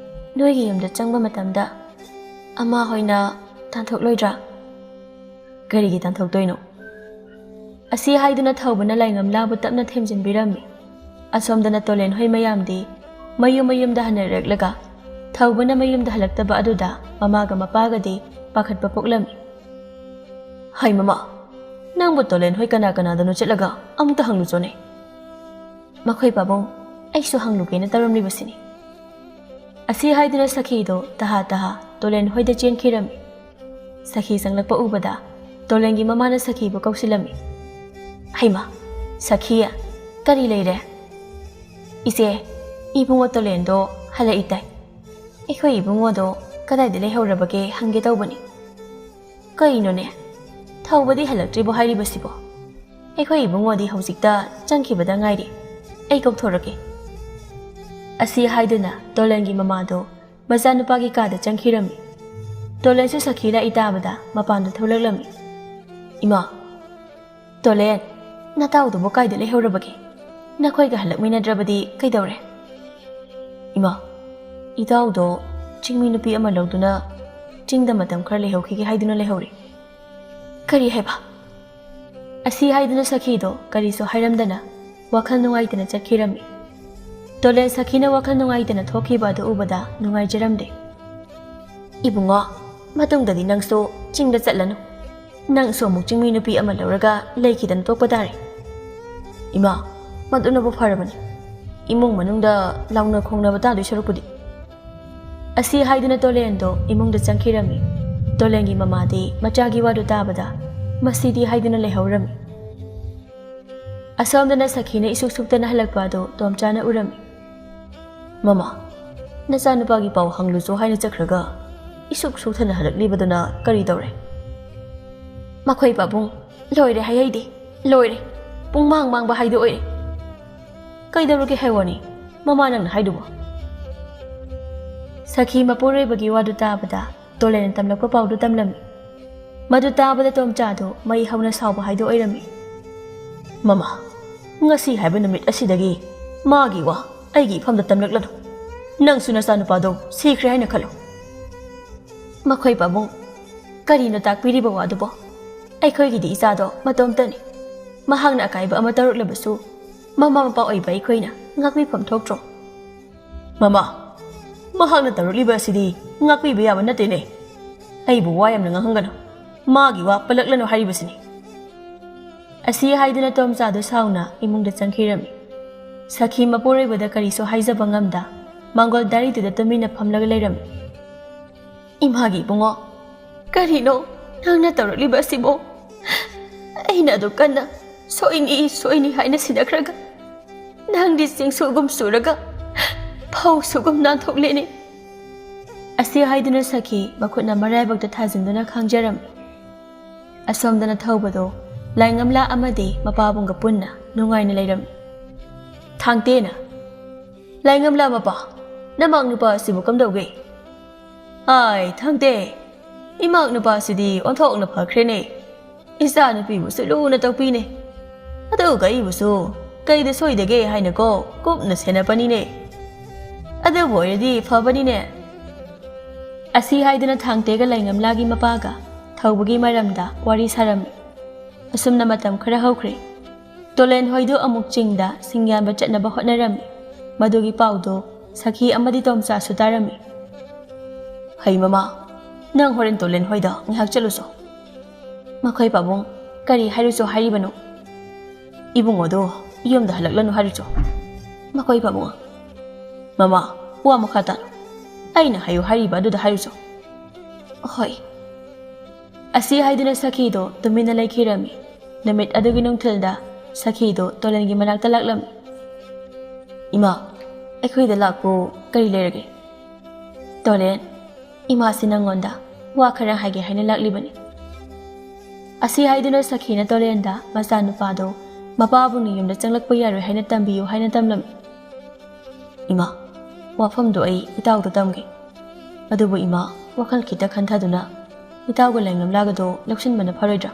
ꯅꯣꯏꯒꯤ ꯌꯨꯝꯗ ꯆꯪꯕ ꯃꯇꯝꯗ ꯑꯃꯥ ꯍꯣꯏꯅ ꯇꯥꯟꯊꯣꯛꯂꯣꯏꯗ꯭ꯔꯥ?" "ꯀꯔꯤꯒꯤ ꯇꯥꯟꯊꯣꯛꯇꯣꯏꯅꯣ?" ꯑꯁꯤ ꯍꯥꯏꯗꯨꯅ ꯊꯧꯕꯅ ꯂꯥꯏꯉꯝꯂꯥꯕꯨ ꯇꯞꯅ ꯊꯦꯝꯖꯤꯟꯕꯤꯔꯝꯃꯤ꯫ ꯑꯁꯣꯝꯗꯅ ꯇꯣꯂꯦꯟ ꯍꯣꯏ ꯃꯌꯥꯝꯗꯤ ꯃꯌꯨꯝ ꯃꯌꯨꯝꯗ ꯍꯟꯅꯔꯛꯂꯒ ꯊꯧꯕꯅ ꯃꯌꯨꯝꯗ ꯍꯜꯂꯛꯇꯕ ꯑꯗꯨꯗ ꯃꯃꯥꯒ ꯃꯄꯥꯒꯗꯤ ꯄꯥꯈꯠꯄ ꯄꯣꯛꯂꯝꯃꯤ꯫ "ꯍꯩ ꯃꯃꯥ, ꯅꯪꯕꯨ ꯇꯣꯂꯦꯟ ꯍꯣꯏ ꯀꯅꯥ ꯀꯅꯥꯗꯅꯣ ꯆꯠꯂꯒ ꯑꯃꯨꯛꯇ ꯍꯪꯂꯨꯆꯣꯅꯦ꯫" "ꯃꯈꯣꯏ ꯄꯥꯕꯨꯡ, ꯑꯩꯁꯨ ꯍꯪꯂꯨꯒꯦꯅ ꯇꯧꯔꯝꯂꯤꯕꯁꯤꯅꯤ꯫" ꯑꯁꯤ ꯍꯥꯏꯗꯨꯅ ꯁꯈꯤꯗꯣ ꯇꯍꯥ ꯇꯍꯥ ꯇꯣꯂꯦꯟ ꯍꯣꯏꯗ ꯆꯦꯟꯈꯤꯔꯝꯃꯤ꯫ ꯁꯈꯤ ꯆꯪꯂꯛꯄ ꯎꯕꯗ ꯇꯣꯂꯦꯟꯒꯤ ꯃꯃꯥꯅ ꯁꯈꯤꯕꯨ ꯀꯧꯁꯤꯜꯂꯝꯃꯤ꯫ "ꯍꯩꯃꯥ, ꯁꯈꯤ, ꯀꯔꯤ ꯂꯩꯔꯦ?" "ꯏꯆꯦ, ꯏꯕꯨꯡꯉꯣ ꯇꯣꯂꯦꯟꯗꯣ ꯍꯜꯂꯛꯏ ꯇꯥꯏ꯫ ꯑꯩꯈꯣꯏ ꯏꯕꯨꯡꯉꯣꯗꯣ ꯀꯗꯥꯏꯗ ꯂꯩꯍꯧꯔꯕꯒꯦ ꯍꯪꯒꯦ ꯇꯧꯕꯅꯤ꯫" "ꯀꯩꯅꯣꯅꯦ, ꯊꯧꯕꯗꯤ ꯍꯜꯂꯛꯇ꯭ꯔꯤꯕꯣ ꯍꯥꯏꯔꯤꯕꯁꯤꯕꯣ? ꯑꯩꯈꯣꯏ ꯏꯕꯨꯡꯉꯣꯗꯤ ꯍꯧꯖꯤꯛꯇ ꯆꯪꯈꯤꯕꯗ ꯉꯥꯏꯔꯤ꯫ ꯑꯩ ꯀꯧꯊꯣꯔꯛꯀꯦ꯫" ꯑꯁꯤ ꯍꯥꯏꯗꯨꯅ ꯇꯣꯂꯦꯟꯒꯤ ꯃꯃꯥꯗꯣ ꯃꯆꯥꯅꯨꯄꯥꯒꯤ ꯀꯥꯗ ꯆꯪꯈꯤꯔꯝꯃꯤ꯫ ꯇꯣꯂꯦꯟꯁꯨ ꯁꯈꯤ ꯂꯥꯛꯏ ꯇꯥꯕꯗ ꯃꯄꯥꯟꯗ ꯊꯣꯛꯂꯛꯂꯝꯃꯤ꯫ "ꯏꯃꯥ, ꯇꯣꯂꯦꯟ, ꯅꯇꯥꯎꯗꯨꯕꯨ ꯀꯥꯏꯗ ꯂꯩꯍꯧꯔꯕꯒꯦ? ꯅꯈꯣꯏꯒ ꯍꯜꯂꯛꯃꯤꯟꯅꯗ꯭ꯔꯕꯗꯤ ꯀꯩꯗꯧꯔꯦ?" "ꯏꯃꯥ, ꯏꯇꯥꯎꯗꯣ ꯆꯤꯡꯃꯤ ꯅꯨꯄꯤ ꯑꯃ ꯂꯧꯗꯨꯅ ꯆꯤꯡꯗ ꯃꯇꯝ ꯈꯔ ꯂꯩꯍꯧꯈꯤꯒꯦ ꯍꯥꯏꯗꯨꯅ ꯂꯩꯍꯧꯔꯦ꯫" "ꯀꯔꯤ ꯍꯥꯏꯕ?" ꯑꯁꯤ ꯍꯥꯏꯗꯨꯅ ꯁꯈꯤꯗꯣ ꯀꯔꯤꯁꯨ ꯍꯥꯏꯔꯝꯗꯅ ꯋꯥꯈꯜ ꯅꯨꯡꯉꯥꯏꯇꯅ ꯆꯠꯈꯤꯔꯝꯃꯤ꯫ ꯇꯣꯂꯦꯟ ꯁꯈꯤꯅ ꯋꯥꯈꯜ ꯅꯨꯡꯉꯥꯏꯇꯅ ꯊꯣꯛꯈꯤꯕ ꯑꯗꯨ ꯎꯕꯗ ꯅꯨꯡꯉꯥꯏꯖꯔꯝꯗꯦ꯫ "ꯏꯕꯨꯡꯉꯣ, ꯃꯇꯨꯡꯗꯗꯤ ꯅꯪꯁꯨ ꯆꯤꯡꯗ ꯆꯠꯂꯅꯨ꯫ ꯅꯪꯁꯨ ꯑꯃꯨꯛ ꯆꯤꯡꯃꯤ ꯅꯨꯄꯤ ꯑꯃ ꯂꯧꯔꯒ ꯂꯩꯈꯤꯗꯅ ꯇꯣꯛꯄ ꯇꯥꯔꯦ꯫" "ꯏꯃꯥ, ꯃꯗꯨꯅꯕꯨ ꯐꯔꯕꯅꯤ꯫ ꯏꯃꯨꯡ ꯃꯅꯨꯡꯗ ꯂꯥꯎꯅ ꯈꯣꯡꯅꯕ ꯇꯥꯗꯣꯏ ꯁꯔꯨꯛꯄꯨꯗꯤ꯫ ꯑꯁꯤ ꯍꯥꯏꯗꯨꯅ ꯇꯣꯂꯦꯟꯗꯣ ꯏꯃꯨꯡꯗ ꯆꯪꯈꯤꯔꯝꯃꯤ꯫ ꯇꯣꯂꯦꯟꯒꯤ ꯃꯃꯥꯗꯤ ꯃꯆꯥꯒꯤ ꯋꯥꯗꯨ ꯇꯥꯕꯗ ꯃꯁꯤꯗꯤ ꯍꯥꯏꯗꯨꯅ ꯂꯩꯍꯧꯔꯝꯃꯤ꯫ ꯑꯁꯣꯝꯗꯅ ꯁꯈꯤꯅ ꯏꯁꯨꯛ ꯁꯨꯛꯇꯅ ꯍꯜꯂꯛꯄ ꯑꯗꯨ ꯇꯣꯝꯆꯥꯅ ꯎꯔꯝꯃꯤ꯫ "ꯃꯃꯥ, ꯅꯆꯥꯅꯨꯄꯥꯒꯤ ꯄꯥꯎ ꯍꯪꯂꯨꯆꯣ ꯍꯥꯏꯅ ꯆꯠꯈ꯭ꯔꯒ ꯏꯁꯨꯛ ꯁꯨꯛꯇꯅ ꯍꯜꯂꯛꯂꯤꯕꯗꯨꯅ ꯀꯔꯤ ꯇꯧꯔꯦ?" "ꯃꯈꯣꯏ ꯄꯥꯕꯨꯡ, ꯂꯣꯏꯔꯦ ꯍꯥꯏꯍꯩꯗꯦ, ꯂꯣꯏꯔꯦ꯫ ꯄꯨꯡꯃꯥꯡ ꯃꯥꯡꯕ ꯍꯥꯏꯗꯣ ꯑꯣꯏꯔꯦ꯫ ꯀꯩꯗꯧꯔꯒꯦ ꯍꯥꯏꯋꯥꯅꯤ, ꯃꯃꯥ ꯅꯪꯅ ꯍꯥꯏꯗꯨꯕꯣ?" ꯁꯈꯤ ꯃꯄꯨꯔꯣꯏꯕꯒꯤ ꯋꯥꯗꯨ ꯇꯥꯕꯗ ꯇꯣꯂꯦꯟꯅ ꯇꯝꯂꯛꯄ ꯄꯥꯎꯗꯨ ꯇꯝꯂꯝꯃꯤ꯫ ꯃꯗꯨ ꯇꯥꯕꯗ ꯇꯣꯝꯆꯥꯗꯨ ꯃꯩ ꯍꯧꯅ ꯁꯥꯎꯕ ꯍꯥꯏꯗꯨ ꯑꯣꯏꯔꯝꯃꯤ꯫ "ꯃꯃꯥ, ꯉꯁꯤ ꯍꯥꯏꯕ ꯅꯨꯃꯤꯠ ꯑꯁꯤꯗꯒꯤ ꯃꯥꯒꯤ ꯋꯥ ꯑꯩꯒꯤ ꯏꯐꯝꯗ ꯇꯝꯂꯛꯂꯅꯨ꯫ ꯅꯪꯁꯨ ꯅꯆꯥꯅꯨꯄꯥꯗꯣ ꯁꯤꯈ꯭ꯔꯦ ꯍꯥꯏꯅ ꯈꯜꯂꯨ꯫" "ꯃꯈꯣꯏ ꯄꯥꯕꯨꯡ, ꯀꯔꯤꯅꯣ ꯇꯥꯛꯄꯤꯔꯤꯕ ꯋꯥꯗꯨꯕꯣ? ꯑꯩꯈꯣꯏꯒꯤꯗꯤ ꯏꯆꯥꯗꯣ ꯃꯇꯣꯝꯇꯅꯤ꯫ ꯃꯍꯥꯛꯅ ꯑꯀꯥꯏꯕ ꯑꯃ ꯇꯧꯔꯛꯂꯕꯁꯨ ꯃꯃꯥ ꯃꯄꯥ ꯑꯣꯏꯕ ꯑꯩꯈꯣꯏꯅ ꯉꯥꯛꯄꯤꯐꯝ ꯊꯣꯛꯇ꯭ꯔꯣ?" "ꯃꯃꯥ, ꯃꯍꯥꯛꯅ ꯇꯧꯔꯛꯂꯤꯕ ꯑꯁꯤꯗꯤ ꯉꯥꯛꯄꯤꯕ ꯌꯥꯕ ꯅꯠꯇꯦꯅꯦ꯫ ꯑꯩꯕꯨ ꯋꯥ ꯌꯥꯝꯅ ꯉꯥꯡꯍꯟꯒꯅꯨ꯫ ꯃꯥꯒꯤ ꯋꯥ ꯄꯜꯂꯛꯂꯅꯨ ꯍꯥꯏꯔꯤꯕꯁꯤꯅꯤ꯫" ꯑꯁꯤ ꯍꯥꯏꯗꯨꯅ ꯇꯣꯝꯆꯥꯗꯨ ꯁꯥꯎꯅ ꯏꯃꯨꯡꯗ ꯆꯪꯈꯤꯔꯝꯃꯤ꯫ ꯁꯈꯤ ꯃꯄꯨꯔꯣꯏꯕꯗ ꯀꯔꯤꯁꯨ ꯍꯥꯏꯖꯕ ꯉꯝꯗ ꯃꯥꯡꯒꯣꯜ ꯗꯥꯔꯤꯗꯨꯗ ꯇꯨꯃꯤꯟꯅ ꯐꯝꯂꯒ ꯂꯩꯔꯝꯃꯤ꯫ "ꯏꯃꯥꯒꯤ ꯏꯕꯨꯡꯉꯣ, ꯀꯔꯤꯅꯣ ꯅꯪꯅ ꯇꯧꯔꯛꯂꯤꯕ ꯑꯁꯤꯕꯣ? ꯑꯩꯅ ꯑꯗꯨ ꯀꯟꯅ ꯁꯣꯏꯅꯤ, ꯁꯣꯏꯅꯤ ꯍꯥꯏꯅ ꯁꯤꯟꯅꯈ꯭ꯔꯒ ꯅꯪꯗꯤ ꯆꯤꯡꯁꯨꯒꯨꯝ ꯆꯨꯔꯒ ꯐꯧꯁꯨꯒꯨꯝ ꯅꯥꯟꯊꯣꯛꯂꯦꯅꯦ꯫" ꯑꯁꯤ ꯍꯥꯏꯗꯨꯅ ꯁꯈꯤ ꯃꯈꯨꯠꯅ ꯃꯔꯥꯏꯕꯛꯇ ꯊꯥꯖꯤꯟꯗꯨꯅ ꯈꯥꯡꯖꯔꯝꯃꯤ꯫ ꯑꯁꯣꯝꯗꯅ ꯊꯧꯕꯗꯣ ꯂꯥꯏꯉꯝꯂꯥ ꯑꯃꯗꯤ ꯃꯄꯥꯕꯨꯡꯒ ꯄꯨꯟꯅ ꯅꯨꯡꯉꯥꯏꯅ ꯂꯩꯔꯝꯃꯤ꯫ ꯊꯥꯡꯇꯦꯅ, "ꯂꯥꯏꯉꯝꯂꯥ ꯃꯄꯥ, ꯅꯃꯥꯛ ꯅꯨꯄꯥ ꯑꯁꯤꯕꯨ ꯀꯝꯗꯧꯒꯦ?" "ꯍꯥꯏ, ꯊꯥꯡꯇꯦ, ꯏꯃꯥꯛ ꯅꯨꯄꯥꯁꯤꯗꯤ ꯑꯣꯟꯊꯣꯛꯅ ꯐꯈ꯭ꯔꯦꯅꯦ꯫ ꯏꯆꯥ ꯅꯨꯄꯤꯕꯨꯁꯨ ꯂꯨꯅ ꯇꯧꯕꯤꯅꯦ꯫ ꯑꯗꯨꯒ ꯑꯩꯕꯨꯁꯨ ꯀꯩꯗ ꯁꯣꯏꯗꯒꯦ ꯍꯥꯏꯅꯀꯣ ꯀꯨꯞꯅ ꯁꯦꯟꯅꯕꯅꯤꯅꯦ꯫ ꯑꯗꯨꯕꯨ ꯑꯣꯏꯔꯗꯤ ꯐꯕꯅꯤꯅꯦ꯫" ꯑꯁꯤ ꯍꯥꯏꯗꯨꯅ ꯊꯥꯡꯇꯦꯒ ꯂꯥꯏꯉꯝꯂꯥꯒꯤ ꯃꯄꯥꯒ ꯊꯧꯕꯒꯤ ꯃꯔꯝꯗ ꯋꯥꯔꯤ ꯁꯥꯔꯝꯃꯤ꯫ ꯑꯁꯨꯝꯅ ꯃꯇꯝ ꯈꯔ ꯍꯧꯈ꯭ꯔꯦ꯫ ꯇꯣꯂꯦꯟ ꯍꯣꯏꯗꯨ ꯑꯃꯨꯛ ꯆꯤꯡꯗ ꯁꯤꯡ ꯌꯥꯟꯕ ꯆꯠꯅꯕ ꯍꯣꯠꯅꯔꯝꯃꯤ꯫ ꯃꯗꯨꯒꯤ ꯄꯥꯎꯗꯨ ꯁꯈꯤ ꯑꯃꯗꯤ ꯇꯣꯝꯆꯥꯁꯨ ꯇꯥꯔꯝꯃꯤ꯫ "ꯍꯩ ꯃꯃꯥ, ꯅꯪ ꯍꯣꯔꯦꯟ ꯇꯣꯂꯦꯟ ꯍꯣꯏꯗ ꯉꯥꯏꯍꯥꯛ ꯆꯠꯂꯨꯆꯣ꯫" "ꯃꯈꯣꯏ ꯄꯥꯕꯨꯡ, ꯀꯔꯤ ꯍꯥꯏꯔꯨꯆꯣ ꯍꯥꯏꯔꯤꯕꯅꯣ?" "ꯏꯕꯨꯡꯉꯣꯗꯣ ꯌꯨꯝꯗ ꯍꯜꯂꯛꯂꯅꯨ ꯍꯥꯏꯔꯨꯆꯣ꯫ ꯃꯈꯣꯏ ꯄꯥꯕꯨꯡ꯫ ꯃꯃꯥ, ꯋꯥ ꯃꯈꯥ ꯇꯥꯔꯣ꯫ ꯑꯩꯅ ꯍꯥꯏꯌꯨ ꯍꯥꯏꯔꯤꯕ ꯑꯗꯨꯗ ꯍꯥꯏꯔꯨꯆꯣ꯫ ꯍꯣꯏ꯫ ꯑꯁꯤ ꯍꯥꯏꯗꯨꯅ ꯁꯈꯤꯗꯣ ꯇꯨꯃꯤꯟꯅ ꯂꯩꯈꯤꯔꯝꯃꯤ꯫ ꯅꯨꯃꯤꯠ ꯑꯗꯨꯒꯤ ꯅꯨꯡꯊꯤꯜꯗ ꯁꯈꯤꯗꯣ ꯇꯣꯂꯦꯟꯒꯤ ꯃꯅꯥꯛꯇ ꯂꯥꯛꯂꯝꯃꯤ꯫ ꯏꯃꯥ, ꯑꯩꯈꯣꯏꯗ ꯂꯥꯛꯄꯨ ꯀꯔꯤ ꯂꯩꯔꯒꯦ? ꯇꯣꯂꯦꯟ, ꯏꯃꯥꯁꯤ ꯅꯪꯉꯣꯟꯗ ꯋꯥ ꯈꯔ ꯍꯥꯏꯒꯦ ꯍꯥꯏꯅ ꯂꯥꯛꯂꯤꯕꯅꯤ꯫ ꯑꯁꯤ ꯍꯥꯏꯗꯨꯅ ꯁꯈꯤꯅ ꯇꯣꯂꯦꯟꯗ ꯃꯆꯥꯅꯨꯄꯥꯗꯣ ꯃꯄꯥꯕꯨꯡꯅ ꯌꯨꯝꯗ ꯆꯪꯂꯛꯄ ꯌꯥꯔꯣꯏ ꯍꯥꯏꯅ ꯇꯝꯕꯤꯌꯨ ꯍꯥꯏꯅ ꯇꯝꯂꯝꯃꯤ꯫ ꯏꯃꯥ, ꯋꯥꯐꯝꯗꯣ ꯑꯩ ꯏꯇꯥꯎꯗ ꯇꯝꯒꯦ꯫ ꯑꯗꯨꯕꯨ ꯏꯃꯥ, ꯋꯥꯈꯜ ꯈꯤꯇ ꯈꯟꯊꯗꯨꯅ ꯏꯇꯥꯎꯒ ꯂꯥꯏꯉꯝꯂꯥꯒꯗꯣ ꯂꯧꯁꯤꯟꯕꯅ ꯐꯔꯣꯏꯗ꯭ꯔꯥ?